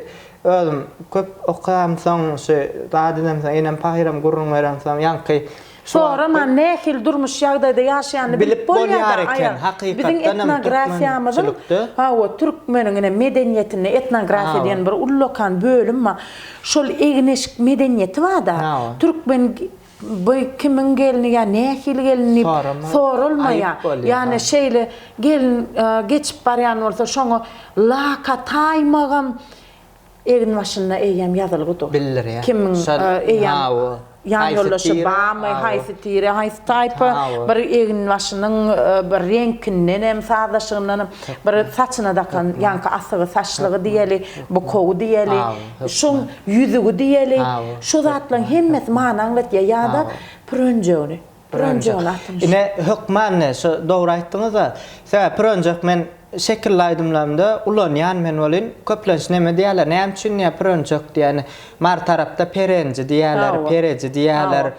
özüm köp okamsoň, şu zat edemsoň, enem pahyram gürrüň berensoň, ýaňky şu wagtky Soraman nähili durmuş ýagdaýda ýaşaýanyny bilip bilip bolýar bolýar-da eken. aýal. Biziň Hakykatdan hem etnografiýamyzyň, türkmençilikde. hawa, türkmeniň ine medeniýetinde etnografiýa Hawa. diýen bir ullakan bölüm bar. Şol egin-eşik medeniýeti bar-da. Hawa. Türkmen Bu kimiň gelni ýa nähili gelin diýip soralmaýar. Ýagny şeýle gelin geçip barýan bolsa şoňa lak ataýmagam eginbaşynda eýýäm ýazylgy dur. Bildirýär. Kimiň eýýäm ýan ýoldaşy barmy, haýsy tire, haýsy taýpa bir eginbaşynyň bir reňkindenem, sazlaşygyndanam bir saçyna dakan ýaňky asygy saçlygy diýeli, bukowy diýeli. Şoň ýüzügi diýeli, şu zatlaryň hemmesi many aňlatýar ýa-da pürünjegini. Pürünjegini atyň. Ine, hökman ine, şu dogry aýtdyňyz-da. Sebäbi pürünjek men şekilli aýdymlarymda ulanýan men welin, köplenç neme diýýärler, näme üçin diýýär pürünjek diýýär. Mary tarapda perenji diýýärler, pereji diýýärler.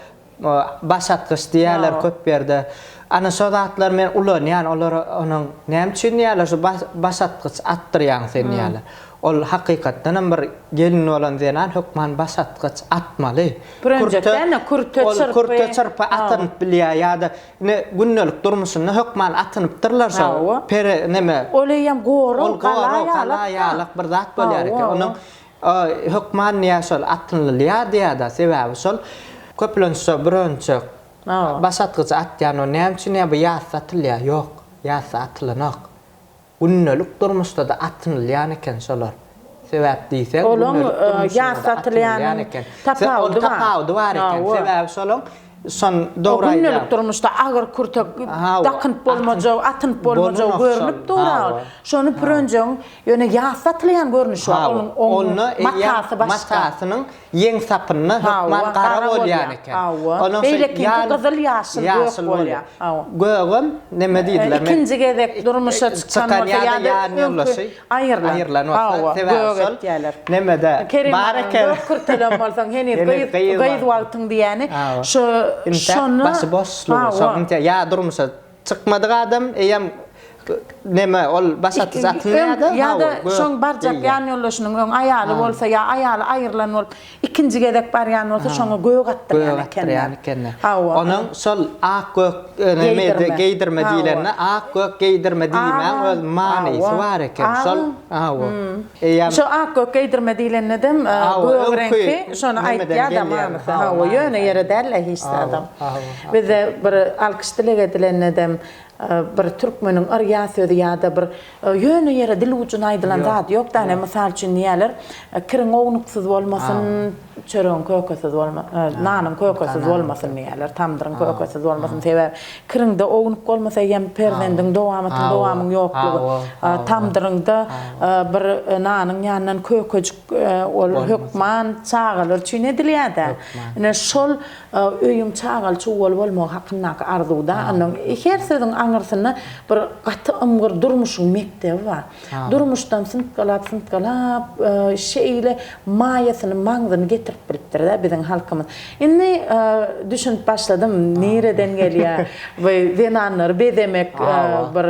Baş atgyç diýýärler köp ýerde. Ana şo zatlary men ulanýan, olar onuň näme üçin diýýärler şu baş atgyç atdyrýaň sen diýýärler. Ol hakykatdan hem bir gelin bolan zenan hökman baş atgyç atmaly. Pürenjek däl-de kürte çyrpy. Ol kürte çyrpy atynyp bilýär ýa-da ine gündelik durmuşynda hökman atynypdyrlar şo pere neme. Ol eýýäm gorag, gala ýalak. Ol gorag, gala ýalak bir zat bolýar eken. Onuň Hökman diýýär şol atynlylýar diýýär-de, sebäbi şol köplenç şo bürençek baş atgyjy atýan ol näme üçin ýa bu ýasda atylýar? Ýok, ýasda atylanok. Gündelik durmuşda-da atynylýan eken şolar. Sebäp diýseň, Olaň gündelik durmuşynda-da ýasda atynylýan atylýanyň eken. tapawudy Ol bar. tapawudy bar eken. Sebäbi şolaň şony O dogry gündelik aýdýaň. durmuşda agyr kürte Hawa, dakynyp atyn bolmajak, atynyp bolmajagy bolanok şol. görnüp dur-a ol. Hawa. Şony pürenjegiň Ýöne ýas satylýan görnüşi bar, Hawa, onuň oň onda eýýäm matasy başga. matasynyň ýeň sapynda Hawa, hökman gara gara bolýan bolýar. eken. Hawa. Onuň şu Beýlekiňki ýan gyzyl, ýaşyl, gök ýaşyl bolýar. bolýar. Hawa. Gögem neme diýdiler men Ikinji gezek durmuşa çykan çykan bolsa ýa-da ýa-da ýan öňki ýoldaşy aýrylan. aýrylan bolsa, Hawa, sebäbi gök şol etýärler. nemede Kerim bar agaň eken. gök kürtelen bolsaň heniz Heniz gyz gyz gyz wagtyň. wagtyň diýýäni Hawa. şu Intäk şony başy boşlugy hawa. şoň intäk ýa durmuşa Çykmadyk adam eýýäm neme ol baş atyjy atylmaýar-da, Öň ýa-da hawa, gök şoň barjak geýýär. ýan ýoldaşynyň öň aýaly bolsa ýa aýaly aýrylan bolup, ikinji gezek barýan bolsa şoňa gök atdyrýan Gök ekenler. atdyrýan ekenler. Hawa. Onuň şol ak-gök neme Geýdirme. geýdirme Hawa. diýlende ak-gök geýdirme diýmäň Aga. öz manysy Hawa. bar eken. Şol Aga. hawa. Eýýäm Şo ak-gök geýdirme diýlendedem Hawa, gök öňki reňki şony nemeden aýtýar-da gelýän. manysy. Hawa, Hawa, ýöne manysy. ýere däl-le hiç Hawa, zadam. hawa. Bizde bir alkyş dileg edilendedem bir türkmeniň yrýa sözi ýa-da bir ýöne ýere dil ujuna aýdylan zady ýok däne. Mysal üçin diýýärler, kiriň ownuksyz bolmasyn, çöregiň kökesiz bolma, nanyň kökesiz bolmasyn diýýärler, tamdyryň kökesiz bolmasyn. Sebäbi kiriňde ownuk bolmasa eýýäm perzendiň dowamatyň dowamyň ýoklugy. Tamdyryňda bir nanyň ýanyndan kökejik ol hökman çagalar üçin edilýär-dä. Ine şol Öýüň çagaly-çuwaly bolmagy hakyndaky arzuwda, onuň her sözüň aňyrsynda bir gaty ymgyr. bir durmuşyň mekdebi bar. Durmuşdan syntgylap, syntgylap, şeýle maýasyny, maňzyny getirip bilipdir-de biziň halkymyz. Indi düşünip başladym, nireden gelýär bu zenanlary bezemek, bir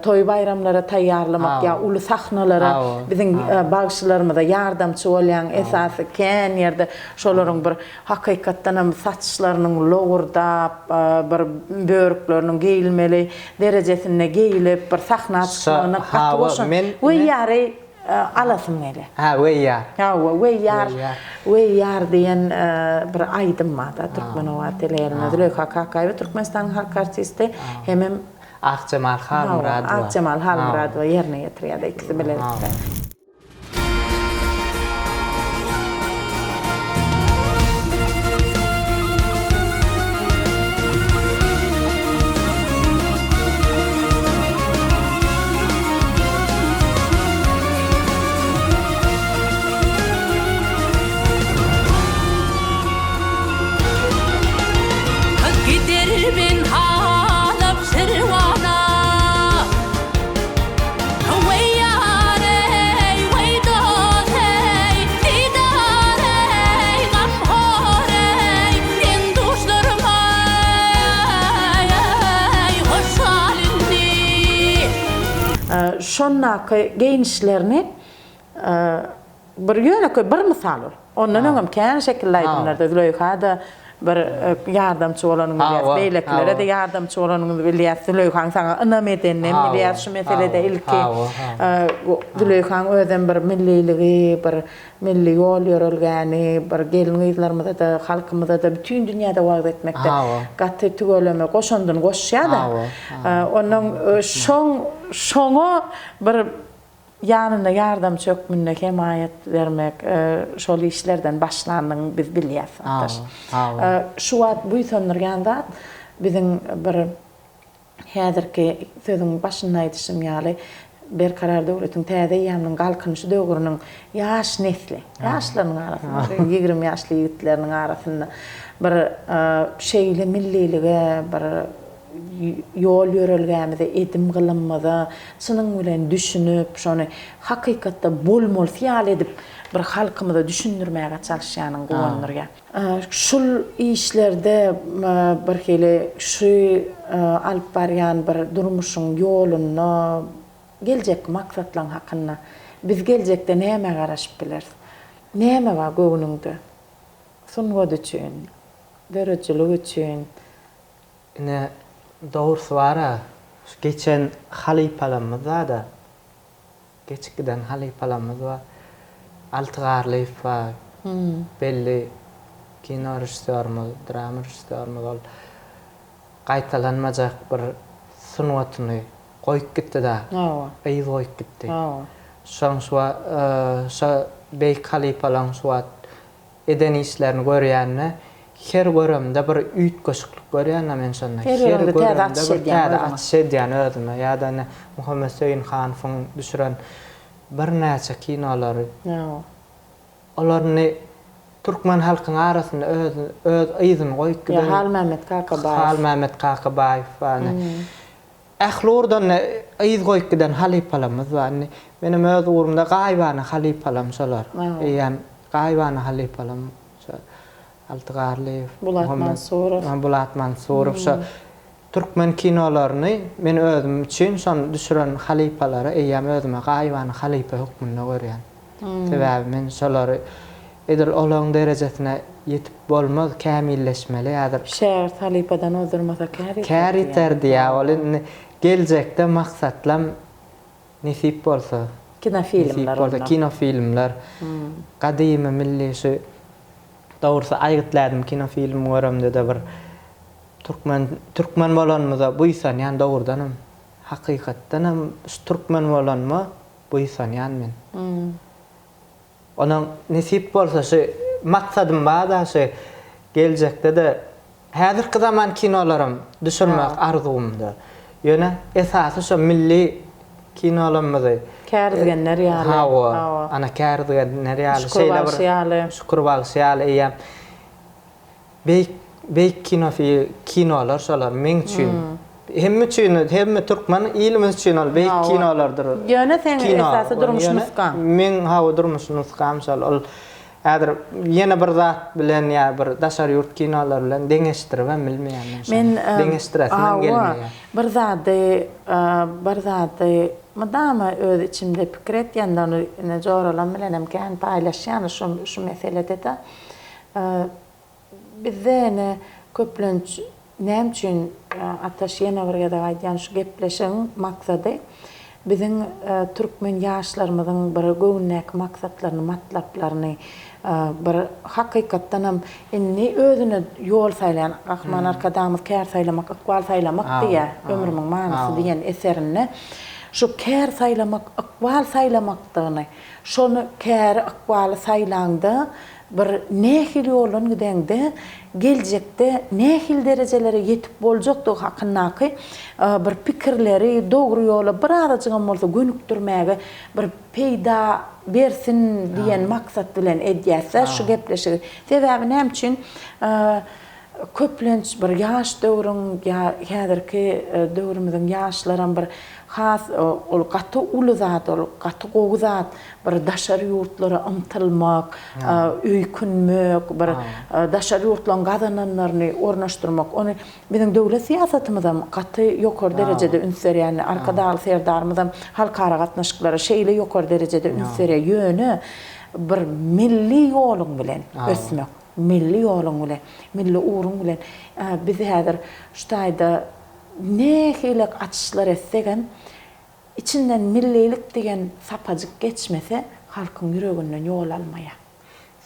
toý-baýramlara taýýarlamak ýa uly sahnalara biziň bagşylarymyza ýardamçy bolýan esasy kän ýerde şolaryň bir hakykatdanam saçlarynyň lowurdap, bir börükleriniň geýilmeli derejesinde geýlip bir sahna çykmagyna gaty goşant Weýýary alasym gelýär. Hä, Weýýar. Hawa, Weýýar, Weýýar diýen bir aýdym bar-da, Türkmen owazy teleýaýlymynda. Züleýha Kakaýewa Türkmenistanyň halk artisti hemem Akjemal Halmyradowa. Hawa, Akjemal Halmyradowa ýerine ýetirýär-de ikisi bilelikde. Gidermen Halap Şirwana. Weý ýar-eý, weý dost-eý, didar-eý, gamhor-eý, deň-duşlarym-aý, hoşal indi. Şondaky geýnişlerini Bir ýönekeý bir mysal ol. Ondan öňem kän şekilli aýdymlarda Züleýha-da bir ýardamçy bolanyňy bilýäs, beýlekilere-de ýardamçy bolanyňyzy bilýäs. Züleýhaň saňa ynam edeninem bilýäs şu meselede ilki. Züleýhaň özem bir milliligi, bir milli ýol-ýörelgäni bir gelin-gyzlarymyza-da, halkymyza-da bütin dünýäde wagyz etmekde gaty tüweleme goşandyny goşýar-da. Onnoň şoň şoňa bir Ýanynda ýardamçy hökmünde hemaýat bermek, şol işlerden başlandygyňy biz bilýäs, Ataş. Şu wagt buýsandyrýan zat, biziň bir häzirki sözüň başynda aýdyşym ýaly, Berkarar döwletiň täze eýýamynyň Galkynyşy döwrüniň ýaş nesli, ýaşlarynyň arasynda, 20 ýaşly ýigitleriniň arasynda bir şeýle millilige, bir ýol-ýörelgämize, edim-gylymyza çynyň bilen düşünip, şony hakykatda bolmalysy ýaly edip bir halkymyza düşündirmäge çalyşýanyň guwandyrýar. Şul işlerde birhili şu alyp barýan bir durmuşyň ýolunda geljekki maksatlaň hakynda biz geljekde nämä garaşyp bileris? Näme bar göwnüňde? Sungat üçin, döredijilik üçin, Ine, dogrusy bar-a, şu geçen halypalarymyz bar-da, geçip giden halypalarymyz bar. Alty Garlyýew bar, belli kino režissýorymyz, drama režissýorymyz ol gaýtalanmajak bir sungatyny goýup gitdi-da, yz goýup gitdi. Şoň şu şo beýik halypalaryň şu wagt Eden işlerini görýände her göremde bir üýtgeşiklik görýän-de men şonda. Her göremde täze açyş edýäň özüňe. Täze açyş edýän özüme. Ýa-da ine Muhammet Söýünhanowyň düşüren birnäçe kinolary. Olar indi türkmen halkyň arasynda öz öz yzyny goýup giden. Ýa Halmämmet Kakabaýew. Halmämmet Kakabaýew bar ine. Ähli ugurdan yz goýup giden halypalarymyz bar. Indi menem öz ugrumda gaýybana halypalarym şolar. Eýýäm gaýybana halypalarym şo Alty Garlyýew, Bulat Mansurow. Bulat Mansurow şo türkmen kinolaryny men özüm üçin şony düşüren halypalary eýýäm özüme gaýybana halypa hökmünde görýän. Sebäbi men şolary edil olaň derejesine ýetip bolmaz, kämilleşmeli häzir. Şägirt halypadan ozdurmasa kär ýiter diýýär. Kär ýiter diýýär. Ol indi geljekde maksatlam nesip bolsa. Kinofilmler onda. Nesip bolsa kinofilmler. Gadymy milli şu dogrusy Aýgytly ädim kinofilmi göremde-de bir türkmen türkmen bolanymyza buýsanýan dogrudanam. Hakykatdanam şu türkmen bolanyma buýsanýan men. Onuň nesip bolsa şu maksadym barda şu geljekde-de häzirki zaman kinolaram düşürmek arzuwymda. Ýöne esasy şu milli kinolarymyzy Kärizgenler ýaly. Hawa. Ana kärizgenler ýaly Şükür bagşy ýaly. Şükür bagşy ýaly eýýäm beýik beýik kino kinolar şolar meň üçin. Hemme üçin, hemme türkmen ilimiz üçin ol beýik kinolardyr. Ýöne seň esasy durmuş nusgaň. Meň hawa durmuş nusgam şol. Ol häzir ýene bir zat bilen ýa bir daşary ýurt kinolary bilen deňeşdiribem bilmeýän men şony. Deňeşdiresim hem gelmeýär. Bir zady, bir zady mydama öz içimde pikir etýän-de ony ine joralam bilenem kän paýlaşýan şu şu meselede-de. Bizde ene köplenç näme üçin Ataş ýene bir gezek aýdýan şu gepleşigiň maksady biziň türkmen ýaşlarymyzyň bir göwündäki maksatlaryny matlaplaryny bir hakykatdanam indi özüne ýol saýlaýan Gahryman Arkadagymyz kär saýlamak ykbal saýlamak diýýär ömrümiň manysy diýen eserinde şu kär saýlamak ykbal saýlamakdygyny şony käri ykbaly saýlaňda Bir nähili ýoldan gideňde geljekde nähili derejelere ýetip boljakdygy hakyndaky bir pikirleri dogry ýola birazajygam bolsa gönükdirmäge bir peýda bersin diýen maksat bilen edýäs-dä şu gepleşigi. Sebäbi näme üçin Köplenç bir ýaş döwrüň ýa häzirki döwrümiziň ýaşlaram bir has ol gaty uly zat ol gaty gowy zat bir daşary ýurtlara ymtylmak, öýkünmek, bir daşary ýurtlaryň gazananlaryny ornaşdyrmak. Ony biziň döwlet syýasatymyzam gaty ýokary derejede üns berýän Arkadagly Serdarymyzam halkara gatnaşyklara şeýle ýokary derejede üns berýär. Ýöne bir milli ýoluň bilen ösmek. Milli ýoluň bilen, milli ugruň bilen biz häzir şu taýda nähili açyşlar etsegem, içinden millilik diýen sapajyk geçmese, halkyň ýüreginden ýol almaýar.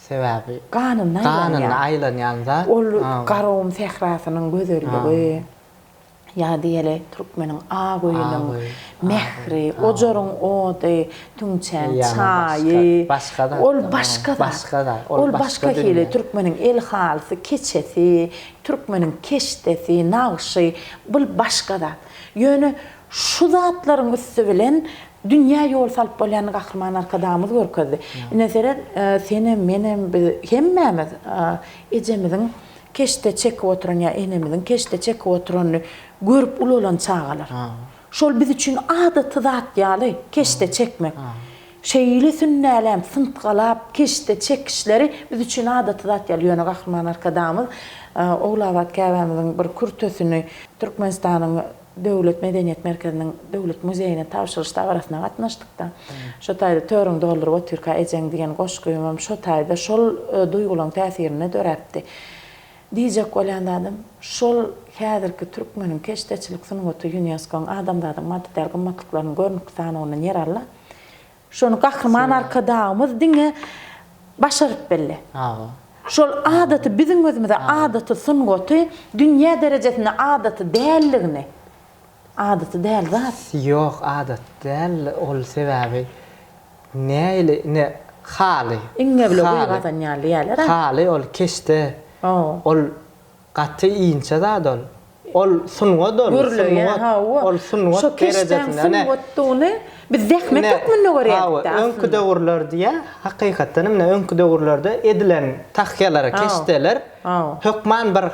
Sebäbi ganynda aýlanýan aýlanýan zat. Ol Garagum sährasynyň gözelligi. Ýa diýeli, türkmeniň ak öýüniň mähri, ojaryň ody, tüňçäň çaýy, ol başga zat. Ol başga hili, türkmeniň el halysy, keçesi, türkmeniň keşdesi, nagşy, bul başga zat. Ýöne şu zatlaryň üsti bilen dünýä ýol salyp bolýanyny Gahryman Arkadagymyz görkezdi. Ine seret, senem, menem, biz hemmämiz ejemiziň Keşde çekip oturan ýa enemiziň keşde çekip oturanyny görüp ulalan çagalar. Şol biz üçin adaty zat ýaly keşde çekmek. Şeýle sünnäläp, syntgalap keşde çekişleri biz üçin adaty zat ýaly. Ýöne Gahryman Arkadagymyz Ogulabat käbämiziň bir kürtesini Türkmenistanyň Döwlet medeniýet merkeziniň Döwlet muzeýine tabşyryş dabarasyna gatnaşdykda, şo taýda Törüň dolduryp otyrka ejeň diýen goşgymam şo taýda şol duýgularyň täsirinde döräpdi. Diýjek bolýan zadym, şol häzirki türkmeniň keşdeçilik sungaty Ýunesko-nyň adamzadyň maddy däl gymmatlyklarynyň görnükli sanawyndan ýer aldy. Şony Gahryman Arkadagymyz diňe başaryp bildi. Şol adaty biziň gözümize adaty sungaty dünýä derejesinde adaty däldigini, adaty däl zat. Ýok adaty däl ol sebäbi nähili ine haly. Iňňe bile guýy gazan ýaly diýýärler-ä. Haly ol keşde. Ol Gaty inçe zat ol. Ol sungat ol, Gürleýän, sungat. hawa. Ol sungat Şo keşdäň derejesinde. Ine, sungatdygyny biz zähmet ine, hökmünde hawa, görýärdik-dä öňki aslynda. döwürler diýýär, hakykatdan hem ine öňki döwürlerde edilen tahýalar, Hawa, keşdeler hawa. hökman bir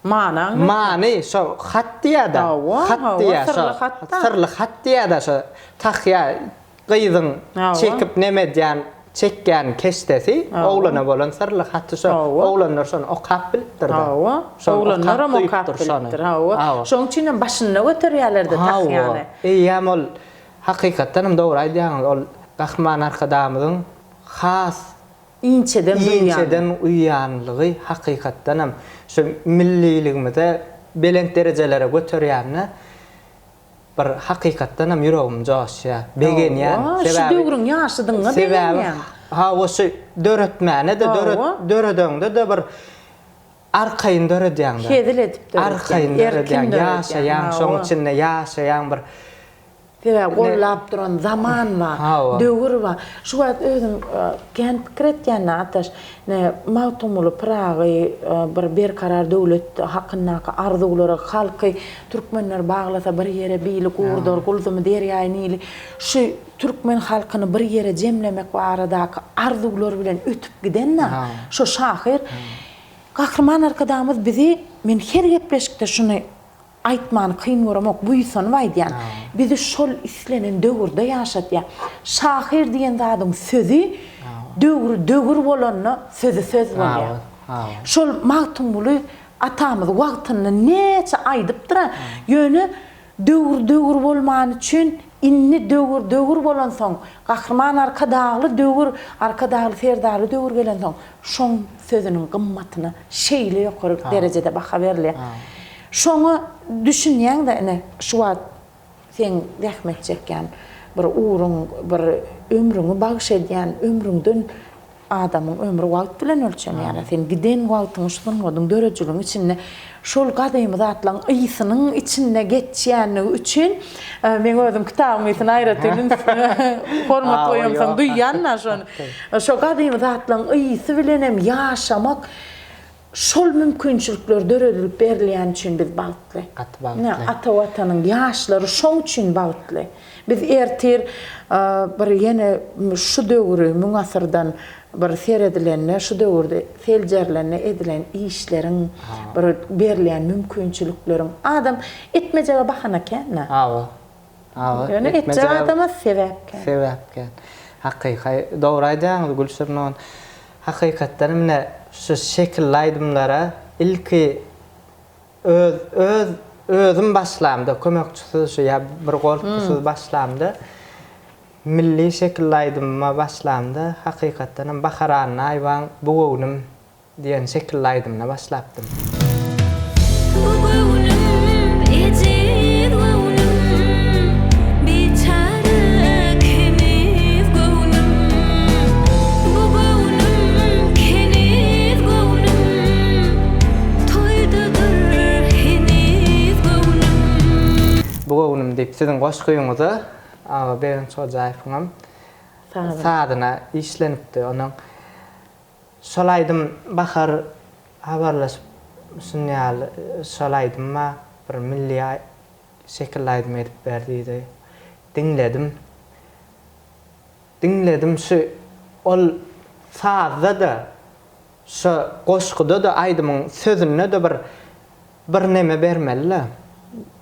Many aňlatýar. many, şo hat diýýär-de, Hawa, hat hawa, diýýär şo, syrly hat-da. syrly hat diýýär-de şo tahýa Gyzyň çekip neme edýän, çekýän keşdesi oglana bolan syrly haty şo. Oglanlar şony okap bilipdir-de. Hawa. Oglanlaram okap bilipdir. Hawa. Şonuň üçinem başynda göterýärler-de tahýany. Hawa. Eýýäm ol hakykatdan hem dogry aýdýaňyz, ol Gahryman Arkadagymyzyň has inçeden duýýan. Inçeden uýanlygy hakykatdan hem şu milliligimize belent derejelere göterýänine Bir hakykatdanam ýüregim joşýar. Begenýän. Hawa, şu döwrüň ýaşydygyňa begenýäň. Hawa, şu döretmäne-de döret, döredeňde-de bir arkaýyn döredýäň-de. Hezil edip döredýäň. Arkaýyn döredýäň, ýaşaýaň, şoň içinde ýaşaýaň bir. Sebäbi gollap duran zaman bar, döwür bar. Şu wagt özüm kän pikir etýän-de, Ataş, ine, Magtymguly Pyragy bir berkarar döwlet hakyndaky arzuwlary, halky Türkmenler baglasa bir ýere bili gurdar gulzumy derýaýy nili şu türkmen halkyny bir ýere jemlemek baradaky arzuwlar bilen ötüp giden-de şo şahyr Gahryman Arkadagymyz bizi men her gepleşikde şuny. Aýtmany kyn göremok, buýsanyp aýdýan. Bizi şol islenen döwürde ýaşadýar. Şahyr diýen zadyň sözi döwri döwür bolanda sözi söz bolýar. Şol Magtymguly atamyz wagtynda näçe aýdypdyr-a, ýöne döwür döwür bolmany üçin indi döwür döwür bolansoň, Gahryman Arkadagly döwür, Arkadagly Serdarly döwür gelensoň, şoň sözüniň gymmatyna şeýle ýokary derejede baha berilýär. Şoňa düşünýäň-de ine, şu wagt seň zähmet çekýän bir ugruň, bir ömrüňi bagyş edýän ömrüňden adamyň ömri wagt bilen ölçenýär. Sen giden wagtyňy şu sungatyň, döredijiligiň içinde şol gadymy zatlaryň ysynyň içinde geçýänligi üçin meň özüm kitabyň ysyny aýratyn üns hormat goýamsoň duýýan-da şony. Şo gadymy zatlaryň ysy bilenem ýaşamak Şol mümkinçilikler döredilip berilýäni üçin biz bagtly. Gaty bagtly. Ine, ata Watanyň ýaşlary şoň üçin bagtly. Biz ertir bir ýene şu döwri müň asyrdan bir seredilende, şu döwürde seljerilende edilen işleriň, bir berilýän mümkinçilikleriň, adam etmejege bahana kän-dä. Hawa. Hawa. Ýöne etjek adama sebäp kän. Sebäp kän. Hakyky, dogry aýdýaňyz Gülşirin on. Hakykatdan ine şu şekilli aýdymlara ilki öz öz özüm başlamda kömekçisiz şu ýa bir goltgusyz başlamda milli şekilli aýdymyma başlamda hakykatdanam Bahar Annaýewaň Bu göwnüm Diýen şekilli aýdymyna başlapdym. Bu göwnüm ejiz göwnüm, biçäre keniz göwnüm. Bu göwnüm keniz göwnüm, toýdadyr heniz göwnüm. Bu göwnüm diýip siziň goşgyňyza Aga Begenç Hojaýewiňem sazyna işlenipdi. Onuň Şol aýdym Bahar habarlaşyp şun ýaly şol aýdym bar bir milli şekilli aýdym edip ber diýdi. Diňledim. Diňledim şu ol sazda-da şo goşguda-da aýdymyň sözünde-de bir bir neme bermeli-le.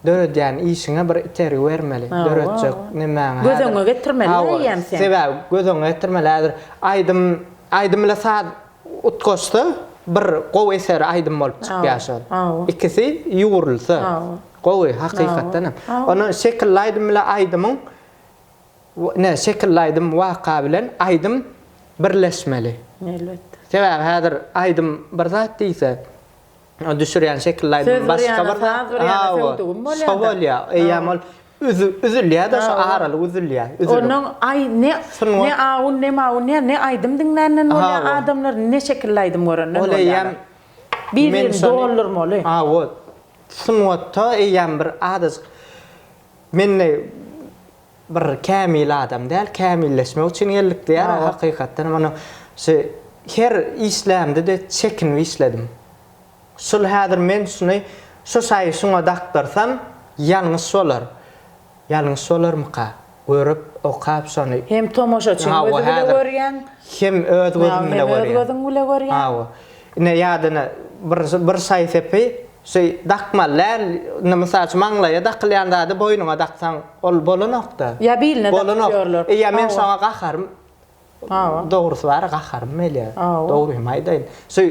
Döredýän işiňe bir itergi bermeli. Döretjek nemäňe. Göz öňüňe getirmeli eýýäm sen. Sebäbi göz öňüňe getirmeli. Häzir aýdym, aýdym bile saz utgaşsa bir gowy eser aýdym bolup çykýar şol. Ikisi ýugrulsa gowy hakykatdan hem. Onda şekilli aýdym bile aýdymyň ne şekilli aýdym waka bilen aýdym birleşmeli. Elbetde. Sebäbi häzir aýdym bir zat diýse, düşürýän şekilli aýdym başga bir zat. Bir ýana söwdügim bolýar. Şo bolýar. Eýýäm ol üzülýär-de şo aralyk üzülýär. Onuň aý ne ne awun ne mawun ne ne aýdym diňländen bolýar adamlar ne şekilli aýdym görenden bolýar. Ol eýýäm bir-birini doldurmaly. Hawa. Sungatda eýýäm bir azajyk men bir kämil adam däl, kämilleşmek üçin geldik diýýär, hakykatdan hem ony şu her işlämde-de çekinip işledim. Şul häzir men şuny şu şaýy şuňa dakdyrsam ýalňyş bolar. Ýalňyş bolarmyka? Görüp, okap şony. Hem tomaşaçyň gözi bile görýäň. Hem öz gözüm bile görýän. Hem öz gözüň bile görýäň. Hawa. Ine ýadyna bir bir şaý-sepi şu dakmaly däl. Indi mysal üçin maňlaýa dakylýan zady boýnuňa daksaň ol bolanok-da. Ýa biline dakyp ýörler. Eýýäm men şoňa gaharym Hawa. Dogrusy bar gaharym gelýär. Hawa. Dogrymy aýdaýyn. Şu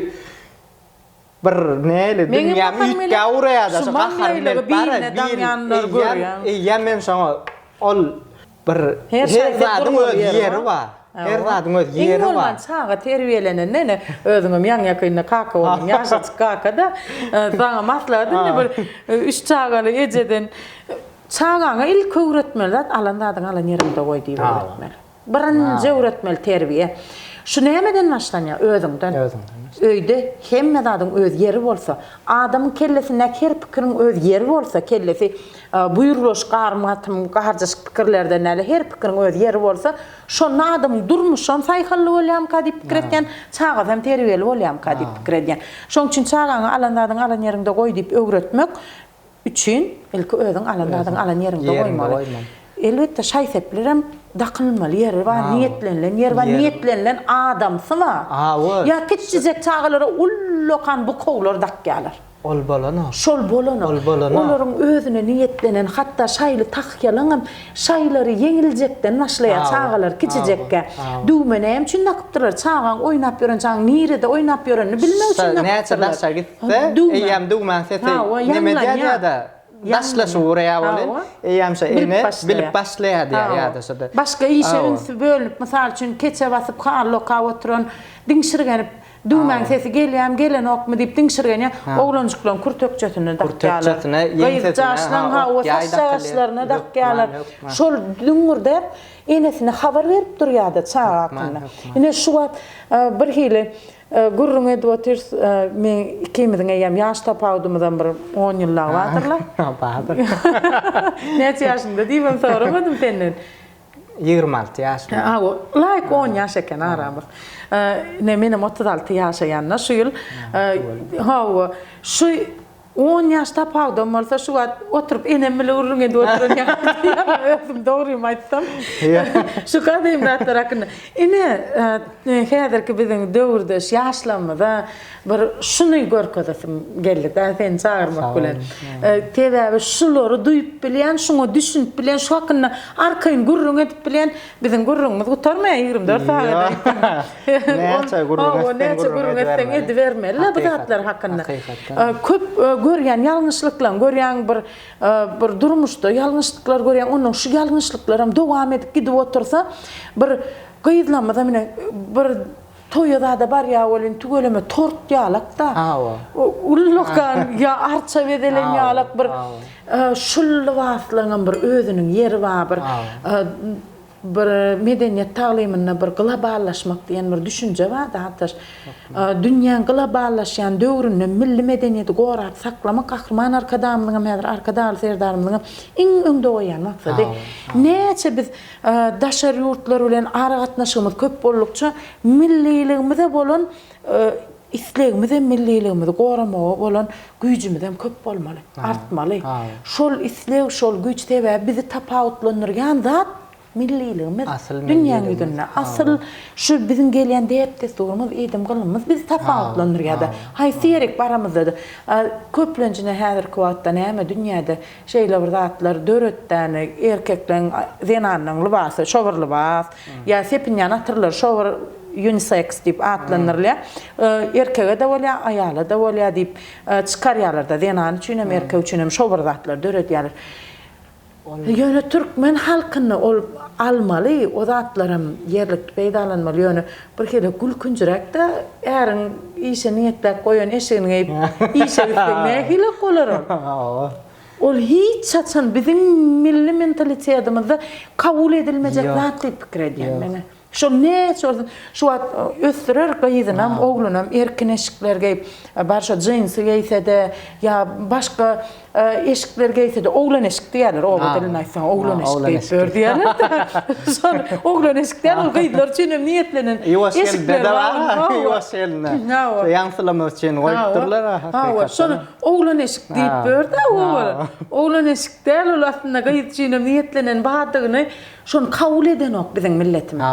bir näli dünýäm üýtgäp ugraýar-da şu gaharym gelip bar. Eýýäm eýýäm men şoňa ol Bir her zadyň öz ýeri bar. Her zadyň öz ýeri bar. Iň bolman çaga terbiýelenende ine özüňem ýaňy-ýakynda kaka bolduň, ýaşajyk kaka-da. Saňa maslahat indi bir üç çagaly ejeden çagaňa ilki öwretmeli zat alan zadyňy alan ýeriňde goý diýip öwretmeli. Birinji öwretmeli terbiýe. Şu nämeden başlanýar? Özüňden. Özüňden. Öýde hemme zadyň öz ýeri bolsa, adamyň kellesindäki her pikiriň öz ýeri bolsa, kellesi buýrulaşyk, garym-gatym, garjaşyk pikirlerden däl-de, her pikiriň öz ýeri bolsa, şonda adamyň durmuşam saýhally bolýarmyka diýip pikir etýän, çagasy hem terbiýeli bolýarmyka diýip pikir edýän. Şonuň üçin çagaňa alan zadyňy alan ýeriňde goý diýip öwretmek üçin ilki özüň alan zadyňy alan ýeriňde goýmaly. Elbetde, şaý-seplerem dakynylmaly ýeri bar, niýetlenilen ýeri bar, niýetlenilen adamsy bar. Ýa kiçijek çagalara ullakan bukawlar dakýarlar. Ol bolanok. Şol bolanok. Ol bolanok. Olaryň özüne niýetlenen hatda şaýly tahýalaňam şaýlary ýeňiljekden başlaýar çagalar kiçijekkä. Düwme näme üçin dakypdyrlar? Çagaň oýnap ýören çagaň nirede oýnap ýörenini bilmek üçin dakypdyrlar. Näçe daşa gitse, eýýäm düwmäň sesi neme edýär ýa-da daşlaşyp ugraýar welin, eýýäm şo ene bilip başlaýar diýýär ýa-da şo-da. Başga işe ünsi bölünip, mysal üçin, keçe basyp, haly okap oturan, diňşirgenip, Düwmäň sesi gelýämi, gelenokmy diýip diňşirgenýär. Oglanjyklaryň kürtekçesine dakýarlar. Kürtekçesine, ýeňsesine, Gyzjaşlaryň hawa, saçjagaşlaryna dakýarlar. Şol düňňürdäp, enesine habar berip durýar-da çaga hakynda. Ine, şu wagt birhili gürrüň edip otyrys. Meň ikimiziň eýýäm ýaş tapawudymyzam bir on ýyllag bardyr-la. Bardyr. Näçe ýaşyňda diýibem soramadym senden. 26 ýaşym. Hawa, laýyk 10 ýaş eken aramyz. Ine, menem 36 ýaşaýan-da şu ýyl. Hawa, şu 10 ýaş tapawudam bolsa, şu wagt oturyp enem bile gürrüň edip oturan ýaly özüm dogrymy aýtsam. Şu gadym zatlar hakynda. Ine, häzirki biziň döwürdeş ýaşlarymyza Bir şuny görkezesim geldi-dä seni çagyrmak bilen. Sebäbi şulary duýup bilýän, şuňa düşünip bilýän, şu hakynda arkaýyn gürrüň edip bilýän biziň gürrüňimiz gutarmaýar 24 sagat aýtsaň. Näçe gürrüň etseň, näçe gürrüň etseň edibermeli-le bu zatlar hakynda. Köp görýän ýalňyşlyklaň, görýäň bir bir durmuşda ýalňyşlyklar görýäň, onnoň şu ýalňyşlyklaram dowam edip gidip otursa, bir gyzlarymyzam ine bir Toýa zada barýa welin tüweleme tort ýalak-da. Hawa. Ullakan ýa arça bezelen ýalak bir şul lybaslaryňam bir özüniň ýeri bar bir bir medeniýet taglymynda bir globallaşmak diýen bir düşünje bar-da Ataş. Dünýäň globallaşýan döwründe milli medeniýeti gorap saklamak Gahryman Arkadagymyzyňam häzir Arkadagly Serdarymyzyňam iň öňde goýýan maksady. Näçe biz Daşary ýurtlar bilen aragatnaşygymyz köp boldukça, milliligimize bolan islegimizem, milliligimizi goramaga bolan güýjümizem köp bolmaly, artmaly. Şol isleg, şol güýç, sebäbi bizi tapawutlandyrýan zat milliligimiz dünýäň ýüzünde. Asyl şu biziň gelýän däp-dessurymyz, edim-gylymyz bizi tapawutlandyrýar-da. Haýsy ýerik baramyzda-da, köplenç ine häzirki wagtda näme dünýäde Şeýle bir zatlar döretdäni erkekleň zenanlaň lybasy şo bir lybas ýa sepinýän atyrlary şo bir uniseks diýip atlandyrylýar. Erkege-de bolýar, aýala-da bolýar diýip çykarýarlar-da zenan üçin hem erkek üçin hem şo bir zatlar döredýärler. Ýöne türkmen halkynda ol almaly o zatlaram ýerlikli peýdalanmaly ýöne bir hili gülkünjiräk-dä äriň işe niýetläp goýan eşigini geýip işe gitseň nähilek bolar ol? Hawa. Ol hiç haçan biziň milli mentalitetimizde kabul edilmejek zat diýip pikir edýän men. Şol näçe bolsun şu wagt ösdürer gyzynam oglunam erkin eşikler geýip bar şo jinsi geýsede ýa başga eşikler geýsede oglan eşik diýerler oba dilinde aýtsaň oglan eşik geýip ýör diýerler-de şol oglan eşik däl ol gyzlar üçin hem niýetlenen eşikler bar ýuwaş gelinde şo ýaňsylamak üçin goýupdyrlar hakykatdan şony oglan eşik diýip ýör-de oglan eşik däl ol aslynda gyz üçin hem niýetlenen bardygyny Şony kabul edenok biziň milletimiz.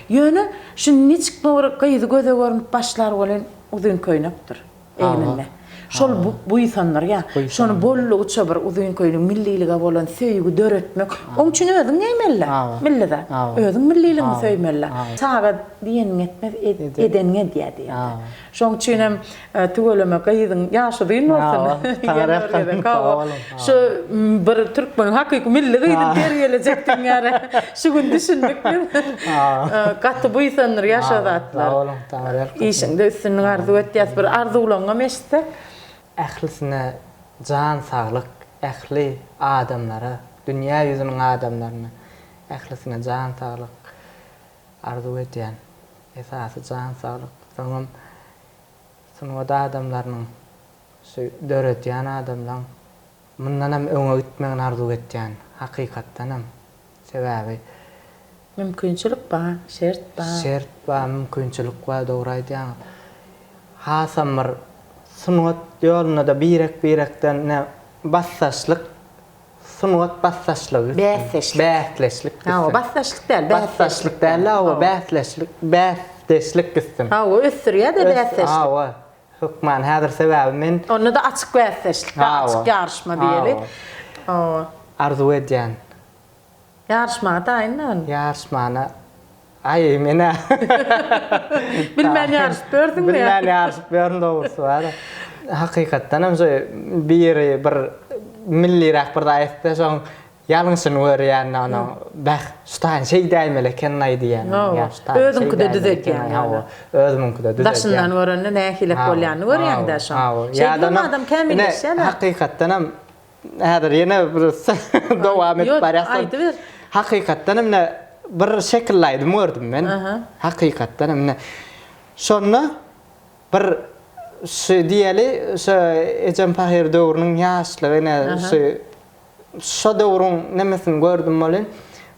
Ýöne şu niçik bir gyzy göze görnüp başlar welin uzyn köýnekdir egninde. Şol buýsandyrýar. Şony boldugyça bir uzyn köýnek millilige bolan söýgi döretmek. Oň üçin özüň geýmeli-dä. Milli zat. Özüň milliligiňi söýmeli-dä. Çaga diýeniňi etmez, edeniňi edýär diýýär. Şoň üçinem tüweleme gyzyň ýaşy uzyn bolsun. Ýene bir gezek hawa. Şu bir türkmeniň hakyky milli gyzyny terbiýelejekdigiň ýaly şu gün düşündik biz. Gaty buýsandyrýar şo zatlar. Sag boluň, Taňryýalkasyn. Işiňde üstünlik arzuw etýäs. Bir arzuwlaryňam eşitsek. Ählisine jan saglyk ähli adamlara dünýä ýüzüniň adamlaryna ählisine jan saglyk Arzuw edýän. Esasy jan saglyk. Soňam sungat adamlarynyň şu döredýän adamlaň mundanam öňe gitmegini arzuw etýän. Hakykatdanam. Sebäbi. Mümkinçilik bar, şert bar. Şert bar, mümkinçilik bar, dogry aýdýaňyz. Hasam bir sungat ýolunda-da birek-birekden ine bassaşlyk Sungat bassaşlygy gitsin. Bäsdeşlik. Bäsleşlik gitsin. Hawa, bassaşlyk däl, bäsdeşlik. Bassaşlyk däl-de, hawa, bäsleşlik, bäsdeşlik gitsin. Hawa, ösdürýär-de bäsdeşlik. Hawa. Hökman häzir sebäbi men. Onda-da açyk bäsdeşlik, açyk ýaryşma diýeli. Hawa. Arzuw edýän. Ýaryşmaga taýyn-da indi. Ýaryşmana aý men-ä. Bilmän ýaryşyp ýörsüňmi? Bilmän ýaryşyp ýörün dogrusy bar. Hakykatdan hem şu biri bir milliräk bir zat etse şoň ýalňyşyny görýän onuň bäh şu taýyn şeýdäýmeli eken-aý diýýän. Hawa. Özüňkide düzedýäň. Hawa. Özümiňkide düzedýän. Daşyndan görende nähilek bolýanyny görýäň-dä şoň. Hawa. Şeýdibem adam kämilleşýär. Hakykatdan hem Häzir ýene bir dowam edip barýas. Aýdyber. Hakykatdan hem ine bir şekilli aýdym gördüm men. Hakykatdan hem ine şonda bir şu diýeli şu ejem pahyr döwrüniň ýaşlygy ine şu şo döwrüň nemesini gördüm welin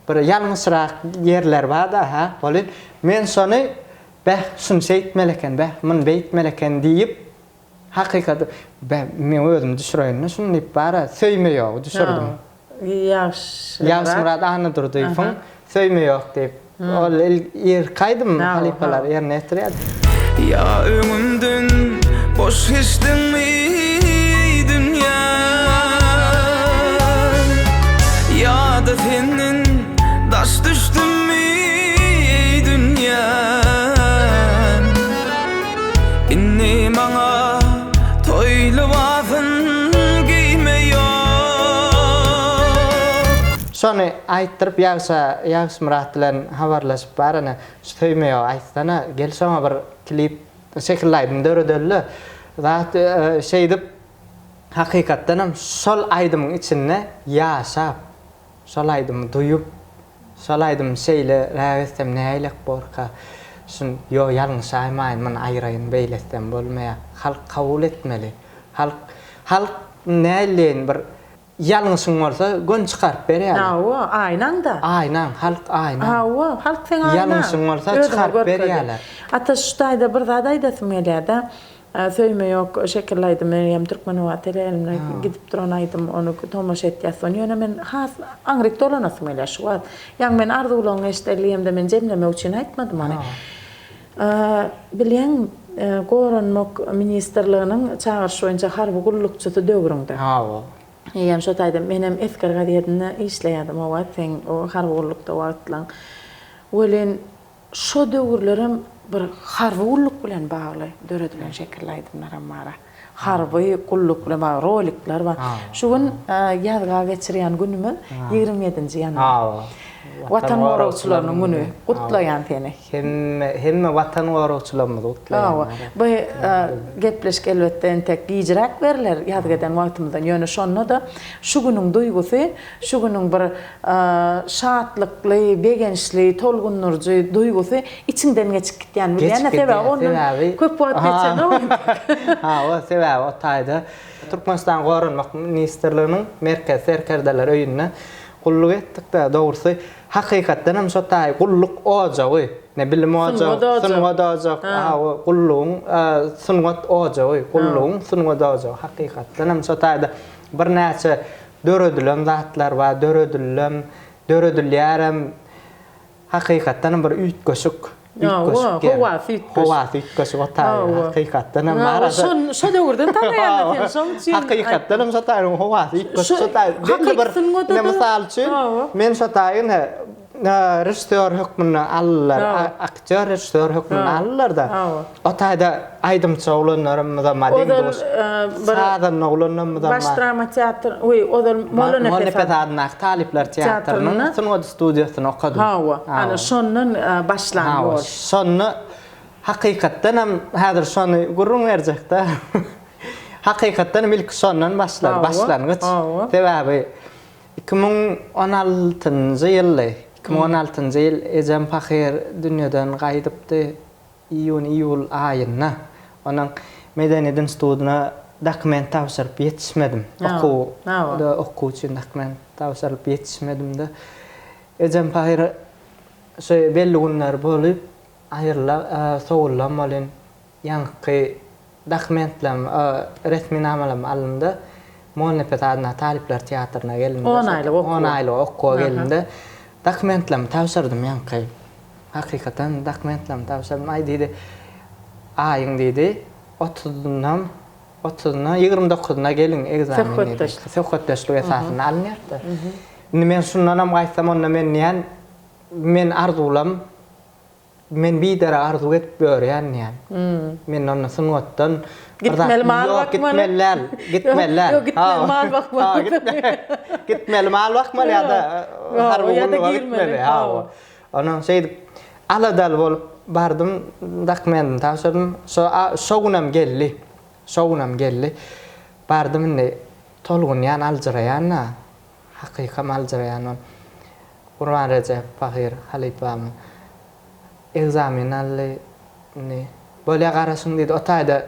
bir ýalňyşrak ýerler bar-da hä welin men şony beh şuny şeýtmeli eken beh muny beýtmeli eken diýip Hakykaty bä men özüm düşüreýinle şuny diýip bara söýme ýogy düşürdim. Ýagşymyrat. Ýagşymyrat Annadurdyýewiň Söýme ýok diýip. Ol irki aýdym halypalar ýerine ýetirýärdi. Ýa öňümden boş geçdiňmi eý dünýä Ýa-da senden daş düşdümmi eý dünýä Indi maňa toý lybasyn geýme ýok. Şony aýtdyryp Ýagşa Ýagşymyrat bilen habarlaşyp bar ene şu söýme ýok aýtsana gel şoňa bir klip şekilli aýdym döredeli zat şeýdip hakykatdanam şol aýdymyň içinde ýaşap Şol aýdymy duýup, şol aýdymy şeýle räk etsem nähilek borka, şun ýo ýalňyşaýmaýyn, muny aýraýyn, beýle etsem bolmaýar. Halk kabul etmeli. Halk, halk nähili diýeýin bir ýalňyşyň bolsa göni çykaryp berýärler. Hawa, aýnaň-da. Aýnaň, halk aýnaň. Hawa, halk seň aýnaň. Ýalňyşyň bolsa çykaryp berýärler. Ataş şu taýda bir zat aýdasym gelýär-de. Söýme ýok şekilli aýdym meňem Türkmenobat teleýaýlymyna gidip duran aýdym ony tomaşa etýäs ony ýöne men has aňryk dolanasym gelýär şu wagt ýaňy men arzuwlaryňy eşideli diýemde men jemlemek üçin aýtmadym ony bilýäň goranmak ministrliginiň çagyryş boýunça harby gullukçysy döwrüňde Hawa. Eýýäm şo taýda menem Esger gazetinde işleýärdim o wagt seň o harby gullukda wagtlaň welin Şo döwürlerem bir harby gulluk bilen bagly döredilen şekilli aýdymlaram bar-a. Harby gulluk bilen bagly rolikler bar. Şu gün ýazga geçirýän günümiz 27-nji ýanwar. Watan goragçylarynyň güni. Gutlaýan seni. Hemme hemme Watan goragçylarymyzy gutlaýan. Hawa. Bu gepleşik elbetde entek gijräk berler ýazgy eden wagtymyzdan. Ýöne şonda-da şu günüň duýgusy, şu günüň bir Şatlykly, begençli, tolgundyryjy duýgusy içiňden geçip gitýän bilýän-ä, sebäbi ondan köp wagt geçenok entek. Hawa, sebäbi o taýda Türkmenistanyň Goranmak ministrliginiň Merkezi serkerdeler öýünde gulluk etdik-de, dogrusy, hakykatdan hem şo taý gulluk ojagy, ne bilim ojagy, sungat ojagy, hawa, gullugyň sungat ojagy, gullugyň sungat ojagy, hakykatdan hem şo taýda birnäçe Döredilen zatlar bar, döredilem, döredilýärem. Hakykatdanam bir üýtgeşik, üýtgeşik ýer. Howasy üýtgeşik. Howasy üýtgeşik o taýy, hakykatdanam bar. Şo, şo döwürden tanaýan-da seni, şoň üçin. Hakykatdanam şo taýyň howasy üýtgeşik, şo taýy. Belli bir, ine mysal üçin, men şo taýy ine režissýor hökmünde aldylar, aktýor režissýor hökmünde aldylar-da. O taýda aýdymçy oglanlarymyzam bar, deň-duş. Sazanda oglanlarymyzam bar. Baş drama teatr, oý, ozal Mollanepes Mollanepes adyndaky talyplar teatrynyň sungat studiýasynda okadym. Hawa, ana şondan başlan ýol. Hawa, şonda hakykatdanam häzir şony gürrüň berjek-de. Hakykatdanam ilki şondan başlady, başlangyç. Sebäbi 2016-njy ýyldy. 2016-njy ýyl ejem pahyr dünýeden gaýdypdy. Iýun, iýul aýynda. Onuň Medeniýet institutyna dokument tabşyryp ýetişmedim. Okuw, okuw üçin dokument tabşyrylyp ýetişmedim-de. Ejem pahyr şu belli günler bolup aýryla, sowuldam welin, ýaňky Dokumentlerimi, resminamalarymy aldym-da, Mollanepes adyndaky talyplar teatryna geldim-de. On aýlyk okuwa. On aýlyk okuwa geldim-de, dokumentlerimi tabşyrdym ýaňky. Hakykatdan dokumentlerimi tabşyrdym. Aý diýdi, aýyň diýdi. Otuzynam, otuzyna, 29-na geliň ekzamen diýdi. Söhbetdeşlik. Söhbetdeşlik esasynda alynýardy. Indi men şundanam gaýtsam onda men diýýän, men arzuwlam Men biderek arzuw edip ýörýän diýýän. Men onda sungatdan bir zat Gitmeli mal ýok, bakmaly. gitmeli däl, gitmeli däl. Ýok, gitmeli mal bakmaly. Gitmeli mal bakmaly ýa-da harby gulluga gitmeli. Hawa. Ondan şeýdip aladaly bolup bardym, dokumentimi tabşyrdym. Şo şo günem geldi. Şo günem geldi. Bardym indi tolgunýan, aljyraýan-da. Hakykam aljyraýan ol. Gurban Rejep pahyr halypamyz ekzamen aldy. Indi bolýa garaşyň diýdi. O taýda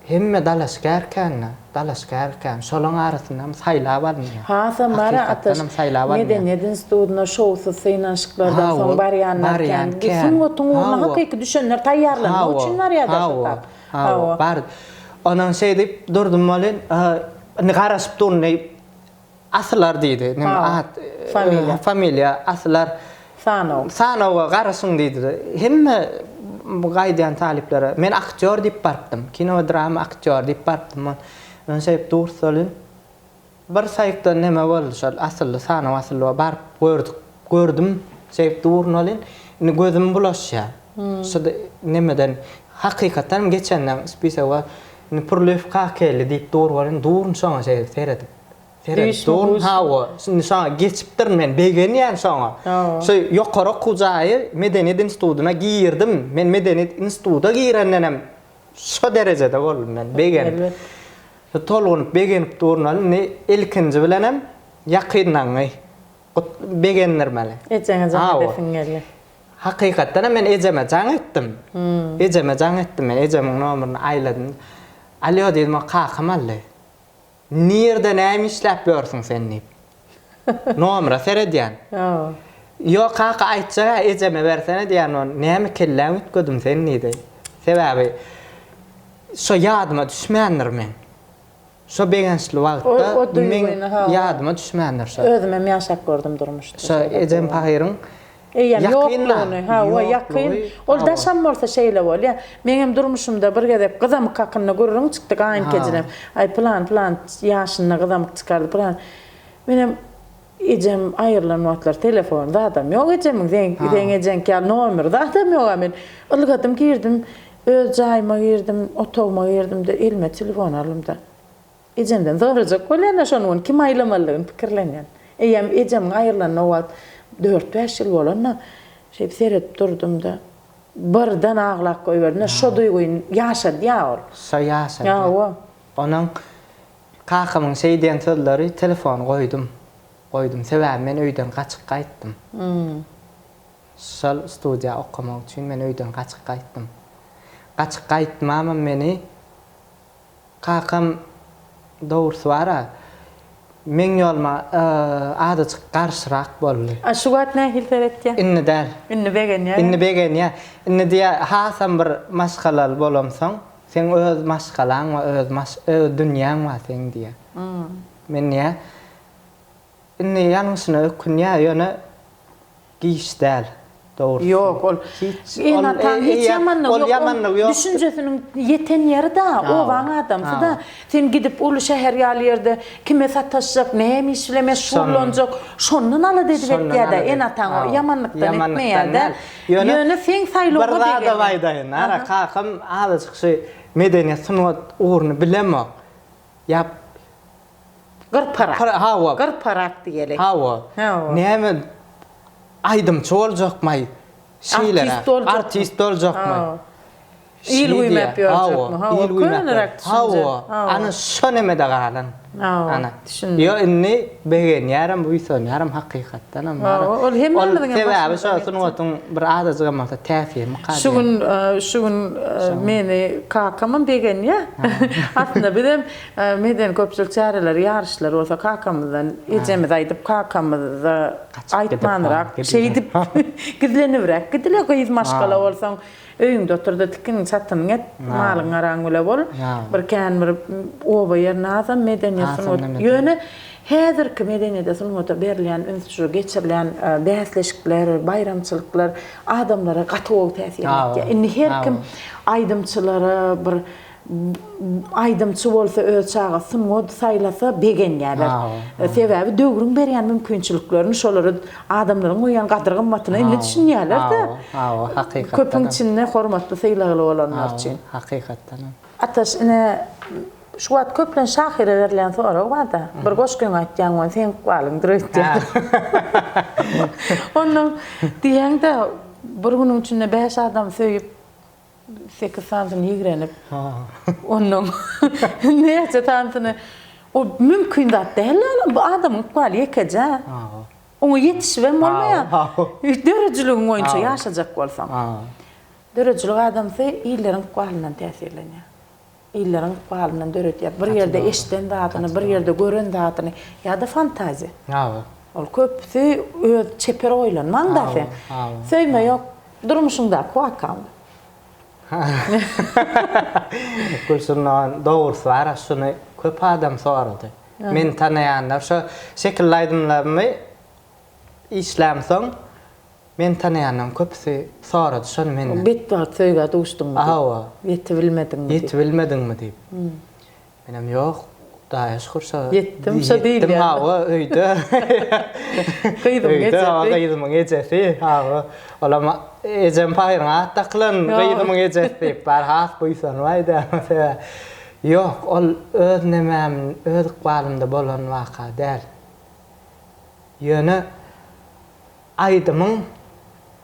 hemme dalaşgär kän-de, dalaşgär kän. Şolaň arasyndan saýlap alynýar. Hasam bar-a Ataş, Hakykatdanam saýlap alynýar. Medeniýet institutyna şowsuz synanyşyklardan soň Hawa, barýanlar barýan kän. kän. Sungatyň ugruna Hawa. hakyky düşenler taýýarlanmak Hawa, üçin barýar-da şo hawa, tap. hawa, Hawa. bar. Onam şeýdip durdum welin, indi garaşyp durun diýip, Asylar diýdi. Neme at? Familiýa. Familiýa asylar. Sanaw. Sanawa garaşyň diýdi. Hemme bu gaýdýan talyplara men aktýor diýip barypdym. Kino we drama aktýor diýip barypdym. Men şeýdip dursaly bir saýtdan neme boldy şol asylly sanaw asylly baryp gördük. Gördüm. Şeýdip durun welin indi gözüm bulaşýar. Şu nemeden hakykatdan hem geçenden spisoga indi Pürliýew Kakeli diýip dur welin durun şoňa şeýdip seredip. Seret, dogry, hawa. Şindi şoňa geçipdirin men, begenýän şoňa. Şu ýokary okuw jaýy Medeniýet institutyna girdim. Men Medeniýet instituta girendenem şo derejede boldum men, begenip. Şu tolgunyp, begenip durun. Indi ilkinji bilenem ýakynlaňy begendirmeli. Ejeňe jaň edesiň geldi. Hakykatdanam men ejeme jaň etdim. Ejeme jaň etdim men, ejemiň nomerini aýladym. Alýo diýdim, kakam aldy. Nirde näme işläp ýörsüň sen diýip. Nomera seredýän. Hawa. Ýok kaka aýtjak-a ejeme bersene diýýän ol. Näme kelläňi üýtgediň sen diýdi. Sebäbi şo ýadyma düşmändir meň. Şo begençli wagtda meň ýadyma düşmändir şo. Özümem ýaşap gördüm durmuşda. Şo ejem pahyryň Eýýäm ýoklugyny, hawa, ýakyn. Ol daşam bolsa şeýle bolýar. Meňem durmuşymda bir gezek gyzamyk hakynda gürrüň çykdy gaýynkejelem. Aý, pylan-pylan ýaşynda gyzamyk çykardy, pylan. Menem ejem aýrylan wagtlar telefon zadam ýok ejemiň, seň, seň ejeňki ýaly nomeri zadam ýok-a men. Ylgadym girdim, öz jaýyma girdim, otagyma girdim-de, elime telefon aldym-da. Ejemden sorajak bolýan-a şony gün kim aýlamalydygyny pikirlenýän. Eýýäm ejemiň aýrylanyna o wagt dört-bäş ýyl bolanda, şeýdip seredip durdum-da, birden aglap goýberdim-de, şo duýgyny ýaşadýar ol. Şo ýaşadýar. Hawa. Onuň kakamyň şeý diýen sözleri telefony goýdum. Goýdum. Sebäbi men öýden gaçyp gaýtdym. Şol studiýa okamak üçin men öýden gaçyp gaýtdym. Gaçyp gaýtmamam meni Kakam dogrusy bar-a, meň ýoluma azajyk garşyrak boldy. A şu wagt nähili seretýär? Indi däl. Indi begenýär. Indi begenýär. Indi diýýär, hasam bir maşgalaly bolamsoň, seň öz maşgalaň bar, öz maş, öz dünýäň bar seň diýýär. Men diýýär, indi ýalňyşyna ökünýär, ýöne Giç däl, dogrusy. Ýok, ol Hiç, ol ene-ataň hiç ýamanlygy ol ýok. ýamanlygy ýok. Düşünjesiniň ýeten ýeri-da, obaň adamsy-da. Sen gidip uly şäher ýaly ýerde kime sataşjak, näme iş bilen meşgullanjak, şondan alada edip etýär-dä, ene-ataň o ýamanlykdan etmeýär-dä. Ýöne seň saýlawyňa Bir zadam aýdaýyn, ara, kakam azajyk şu medeniýet, sungat ugruny bilemok. Ýa Gyrparak. Hawa. Gyrparak diýeli. Hawa. Hawa. Näme aýdymçy boljakmaý? Şeýleräk. Artist boljakmy? Artist boljakmy? Hawa. Il güýmäp ýörjekmi? Hawa, köneräk düşünje. Hawa. Ana şo nemede galan. Hawa. Ana. Düşündim. Ýo indi begenýärem, buýsanýarym hakykatdanam. Hawa, ol hemmämiziň hem Sebäbi şo sungatyň bir azajygam bolsa täsirimi Şu gün şu gün meni kakamam begenýär. Aslynda bizem Medeni köpçülik çäreleri, ýaryşlar bolsa kakamyzdan ejemiz aýdyp kakamyza aýtmanrak şeýdip gizlenibräk gidile gyz maşgala bolsaň öýüňde oturda tikin çatynyň et malyň garaň bile bol bir kän bir oba ýerine azam medeniýet sungat ýöne häzirki medeniýete sungata berilýän üns şu geçirilýän bäsleşikler baýramçylyklar adamlara gaty gowy täsir etýär indi her kim aýdymçylara bir. Aýdymçy bolsa öz çagasy sungat saýlasa begenýärler. Sebäbi döwrüň berýän mümkinçiliklerini şolara adamlaryň goýýan gadyr-gymmatyna indi düşünýärler-de. Köpüň içinde hormatly sylagly bolanlar üçin. Hakykatdanam. Ataş ine şu wagt köplenç şahyra berilýän sorag barda. Bir goşgyňy aýtýaň we seň ykbalyňdyr öýtýän. Ondan diýýäň-de bir günüň içinde bäş adamy söýüp Sekiz sanysyny ýigrenip, ondan näçe sanysyny o mümkin zat däl ýaly, bu adamyň ykbaly ýekeje. Oňa ýetişibem bolmaýar. Döredijiligiň boýunça ýaşajak bolsaň. Döredijilik adamsy illeriň ykbalyndan täsirlenýär. Illeriň ykbalyndan döredýär. Bir ýerde eşiden zadyny, bir ýerde gören zadyny ýa-da fantaziýa. Ol köpüsi öz çeper oýlanmaň-da sen. Söýme ýok, durmuşyňdaky wakamy? Gülsün dogan, dogrusy bar-a, şuny köp adam sorady. Meni tanaýanlar şo şekilli aýdymlarymy işlämsoň, Meni tanaýanlaryň köpüsi sorady şony menden. Betbagt söýgä duşduňmy diýip. Hawa. Ýetibilmediňmi diýip. Ýetibilmediňmi diýip. Menem ýok, Hudaýa şükür şo. Ýetdim şo diýilýär. Ýetdim hawa öýde. Gyzymyň ejesi. Öýde hawa gyzymyň ejesi hawa. Olam ejem pahyryň at dakylan gyzymyň ejesi diýip bar has buýsanyp aýdýan sebäbi. Ýok, ol öz nemäm, öz ykbalymda bolan waka däl. Ýöne Aýdymyň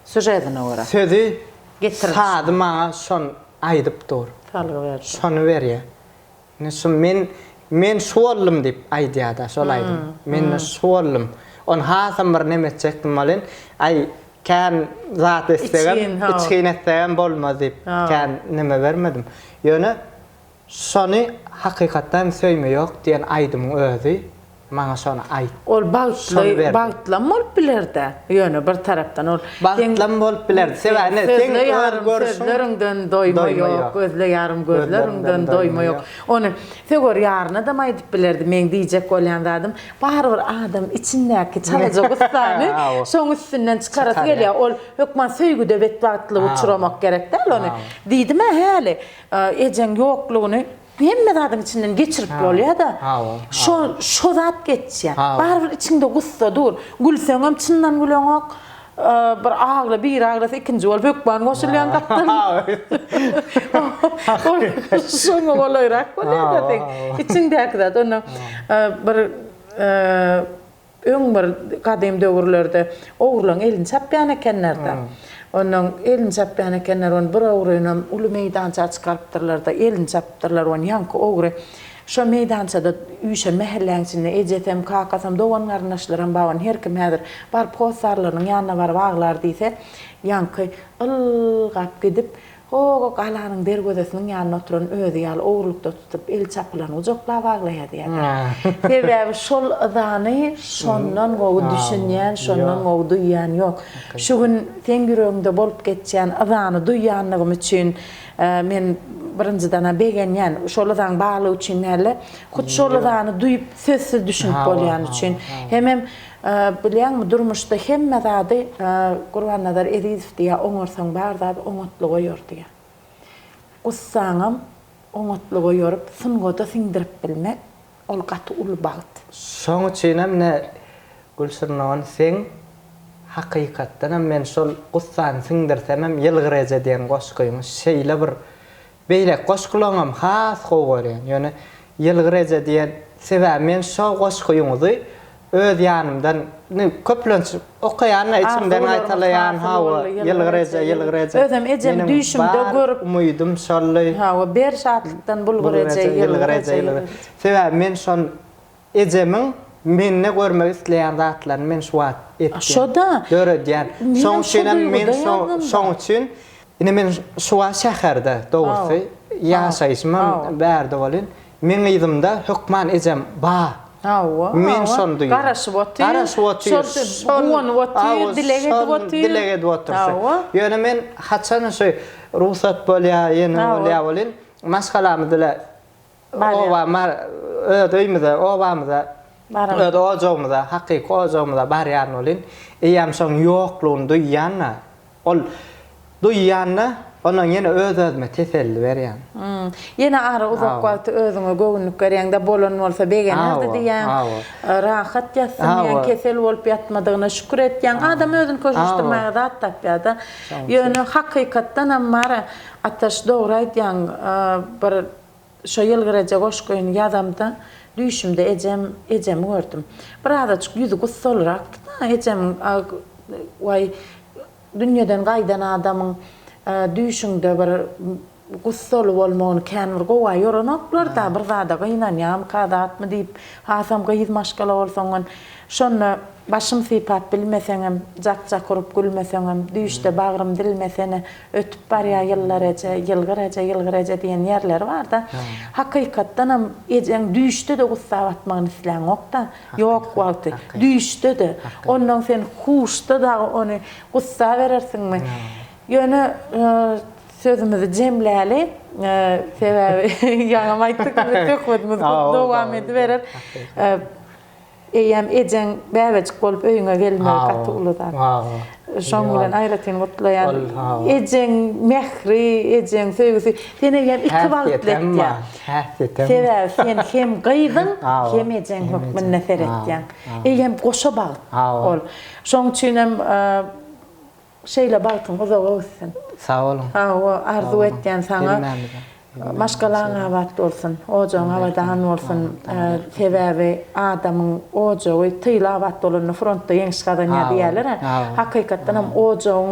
Sýužetine görä. Sözi, Getirilişi. sazy maňa şon aýdyp dur. Salgy berdi. Şony berýär. Ine şu men men şu boldum diýip aýdýar-da şol aýdym. Men şu boldum. Ony hasam bir neme etjekdim welin, aý kän zat etsegem, Içgin, hawa. içgin etsegem bolmaz diýip kän neme bermedim. Ýöne Şony hakykatdan söýme ýok diýen aýdymyň özi maňa şony aýt. Ol bagtly, Şony berdi. bagtlam bolup bilerdi. Ýöne bir tarapdan ol Bagtlam bolup bilerdi. Sebäbi ine seň Sözle öz ýarym görüşüň sözleriňden doýma doýma ýok, ýok. gözle ýarym gözleriňden Gözleriňden doýma doýma ýok. ýok. Ony söwer ýarynadam aýdyp bilerdi. Meň diýjek bolýan zadym, barybir adam içindäki çalaja gussany Hawa. şoň üstünden çykarasy Çykarýar. gelýär. Ol hökman söýgüde betbagtlyga Hawa. uçramak gerek däl ony. Hawa. Diýdim-ä häli. Ejeň ýoklugyny hemme zadyň içinden geçirip bolýa-da. Şo şo zat geçýär. Barybir içiňde gussa dur. Gülseňem çyndan güleňok. Bir agla, biri aglasa ikinji bolup hökman goşulýaň gapdalyndan. Şoňa golaýrak bolýa-da seň içiňdäki zat. Onda bir Öň bir gadym döwürlerde ogrulaň elini çapýan ekenler-de. Onnoň elini çapýan ekenler, ony bir ogrynam uly meýdança çykarypdyrlar-da, elini çapypdyrlar, ony ýaňky ogry şo meýdançada üýşen mähelläň içinde ejesem, kakasam, dogan-garyndaşlaram bar, ony her kim häzir baryp hossarlarynyň ýanyna baryp aglar diýse, ýaňky ylgap gidip, Ho-o, galanyň derwezesiniň ýanynda oturan özi ýaly ogurlykda tutup, eli çapylany gujaklap aglaýar diýýärler. Sebäbi şol yzany şondan gowy düşünýän, şondan gowy duýýan ýok. Şu gün seň ýüregiňde bolup geçýän yzany duýýanlygym üçin men birinjiden-ä begenýän. Şol yzaň barlygy üçin däl-de, hut şol yzany duýup, sözsüz düşünip bolýany üçin. Hemem Bilýäňmi, durmuşda hemme zady Gurbannazar Ezizow diýýär, oňarsaň bar zady oňatlyga ýor diýýär. Gussaňam oňatlyga ýorup, sungata siňdirip bilmek, ol gaty uly bagt. Şoň üçinem ine, Gülşirin dogan, seň hakykatdanam men şol gussany siňdirsemem Ýylgyr eje diýen goşgyňy şeýle bir Beýleki goşgulaňam has gowy görýän. Ýöne Ýylgyr eje diýen sebäbi men şo goşgyňyzy öz ýanymdan indi köplenç okaýan-da içimden gaýtalaýan hawa Ýylgyr eje ýylgyr eje. Özem ejemi Meniň düýşümde bar görüp. umydym şoldy. Hawa ber şatlykdan bulgur eje ýylgyr eje ýylgyr eje. Sebäbi men şon Ejemiň mende görmek isleýän zatlaryny men şu wagt etýän. Şo-da. Döredýän. Menem Şoň şo üçinem men duýguda şo ýazdym-da. şoň üçin ine men şu wagt şäherde dogrusy ýaşaýşymam bärde welin meň yzymda hökman ejem bar. Hawa, Men hawa. şony duýýan. Garaşyp otyr. Garaşyp otyr. Şol guwanyp otyr, dileg edip Şol otyr. dileg edip otursa. Hawa. Ýöne men haçan şu rugsat bolýar, ýene bolýar welin maşgalamyz bile Oba, öz öýümize, obamyza, öz ojagymyza, hakyky ojagymyza barýan welin, eýýäm şoň ýoklugyny duýýan-da. Ol duýýan-da, Ondan ýene öz-özüme teselli berýän. Ýene ara uzak wagty özüňe göwünlik berýäň-de, bolan bolsa begenerdi diýýäň. Rahat ýatsyn diýýäň, kesel bolup ýatmadygyna şükür etýäň. Adam özüni köşeşdirmäge zat tapýar-da. Ýöne hakykatdanam bar-a, Ataş dogry aýdýaň, bir Şo ýylgyraja goşgyny ýazamda, düýşümde ejem, ejemi gördüm. Birazajyk ýüzi gussalyrakdy-da ejemiň, waý, dünýeden gaýdan adamyň düýşüňde bir gussaly bolmagyny kän bir gowa ýoranoklar-da, bir zada gynanýamyka zatmy diýip, hasam gyz maşgala bolsaňam. Şonda başym sypap bilmeseňem, jak-jak urup gülmeseňem, düýşde bagrym dilmesene, Ötüp barýar ýyllar eje, ýylgyr eje, ýylgyr eje diýen ýerleri bar-da. Hakykatdanam ejeň düýşde-de gussa batmagyny isläňok-da. Ýok wagty. Düýşde-de. Onnoň sen huşda dagy ony gussa berersiňmi? Ýöne sözümizi jemläli. Sebäbi ýaňam aýtdyk, söhbedimiz dowam ediberer. Eýýäm ejeň bäbejik bolup öýüňe gelmegi gaty uly zat. Şoň bilen aýratyn gutlaýan. Ejeň mähri, ejeň söýgüsi seni eýýäm iki bagtly etýär. Sebäbi sen hem gyzyň, hem ejeň hökmünde seretýäň. Eýýäm goşa bagt ol. Şoň üçinem Şeýle bagtyň uzaga gitsin. Sag boluň. Hawa, arzuw etýän saňa. Maşgalaň abat bolsun, ojagyň abadan bolsun. Sebäbi adamyň ojagy, tyly abat bolanda frontda ýeňiş gazanýar diýýärler-ä. Hakykatdan hem ojagyň,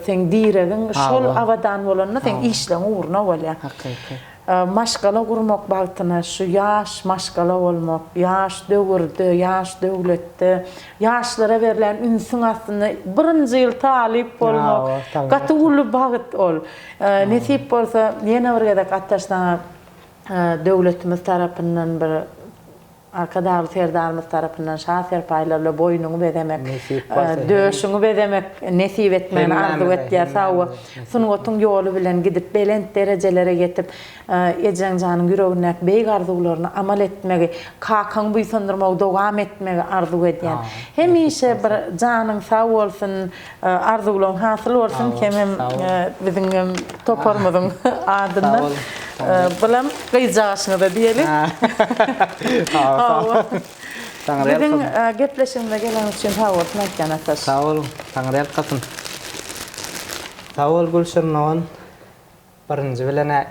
seň diregiň şol abadan bolanda seň işleň ugruna bolýar. Hakyky. Maşgala gurmak bagtyna şu ýaş maşgala bolmak, ýaş döwürde, ýaş döwletde, ýaşlara berlen ünsüň astynda birinji ýyl talyp bolmak gaty uly bagt ol. Nesip bolsa ýene bir gezek Ataş saňa döwletimiz tarapyndan bir Arkadagly Serdarymyz tarapyndan şa serpaýlar bilen boýnuňy bezemek, döşüňi bezemek nesip etmegini arzuw etýär. Sag bol. Sungatyň ýoly bilen gidip, belent derejelere ýetip, ejeň janyň ýüregindäki beýik arzuwlaryny amal etmegi, kakaňy buýsandyrmagy dowam etmegi arzuw edýän. Hemişe bir janyň sag bolsun, Arzuwlaň hasyl bolsun hemem biziňem toparymyzyň adyndan bulam gyzjagaşyňyza diýeli. Biziň gepleşigimize geleniň üçin sag bolsun aýtýan Ataş. Sag boluň, Taňryýalkasyn. Sag bol Gülşirin dogan. Birinji bilen-ä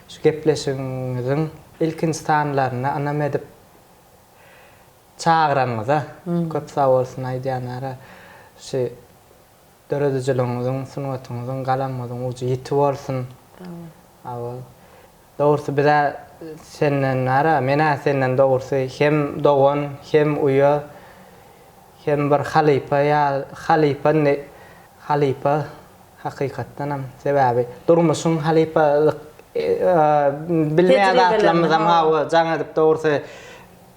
şu gepleşigiňiziň ilkinji sanlaryna ynam edip Çagyranyňyza köp sag bolsun aýdýan ara şu döredijiligiňiziň sungatyňyzyň galamyňyzyň ujy ýiti bolsun. Sag bol. Dogrusy bizä senden ara menä senden dogrusy hem dogan hem uýa hem bir halypa ýa halypa indi halypa hakykatdanam sebäbi durmuşyň halypalyk bilmeýän zatlarymyzam hawa jaň edip dogrusy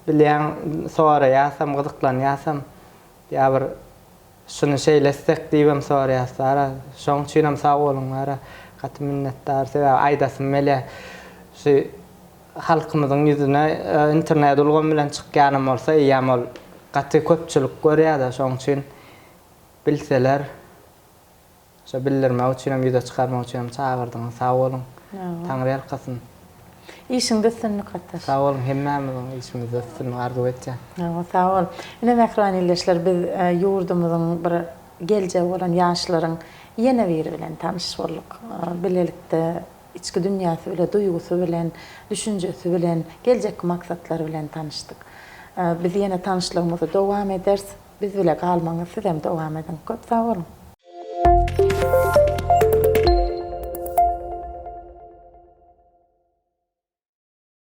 Bilýäň, soraýasam, gyzyklanýasam, ýa bir şuny şeýle etsek diýibem soraýas ara. Şoň üçinem sag boluň ara. Gaty minnetdar. Sebäbi aýdasym gelýär. Şu halkymyzyň ýüzüne internet ulgamy bilen çykýanam bolsa, eýýäm ol gaty köpçülik görýär-de, şoň üçin bilseler. Şo bildirmek üçinem ýüze çykarmak üçinem çagyrdyňyz sag boluň. Taňryýalkasyn. Işiňde üstünlik Ataş. Sag boluň hemmämiziň işimizde üstünlik arzuw etýän. Hawa sag bol. Ine mähriban ildeşler biz ýurdumyzyň bir geljegi bolan ýaşlaryň ýene biri bilen tanyş bolduk. Bilelikde içki dünýäsi bile duýgusy bilen düşünjesi bilen geljekki maksatlary bilen tanyşdyk. Biz ýene tanyşlygymyzy dowam ederis. Biz bile galmagyňyzy sizem dowam ediň. Köp sag boluň.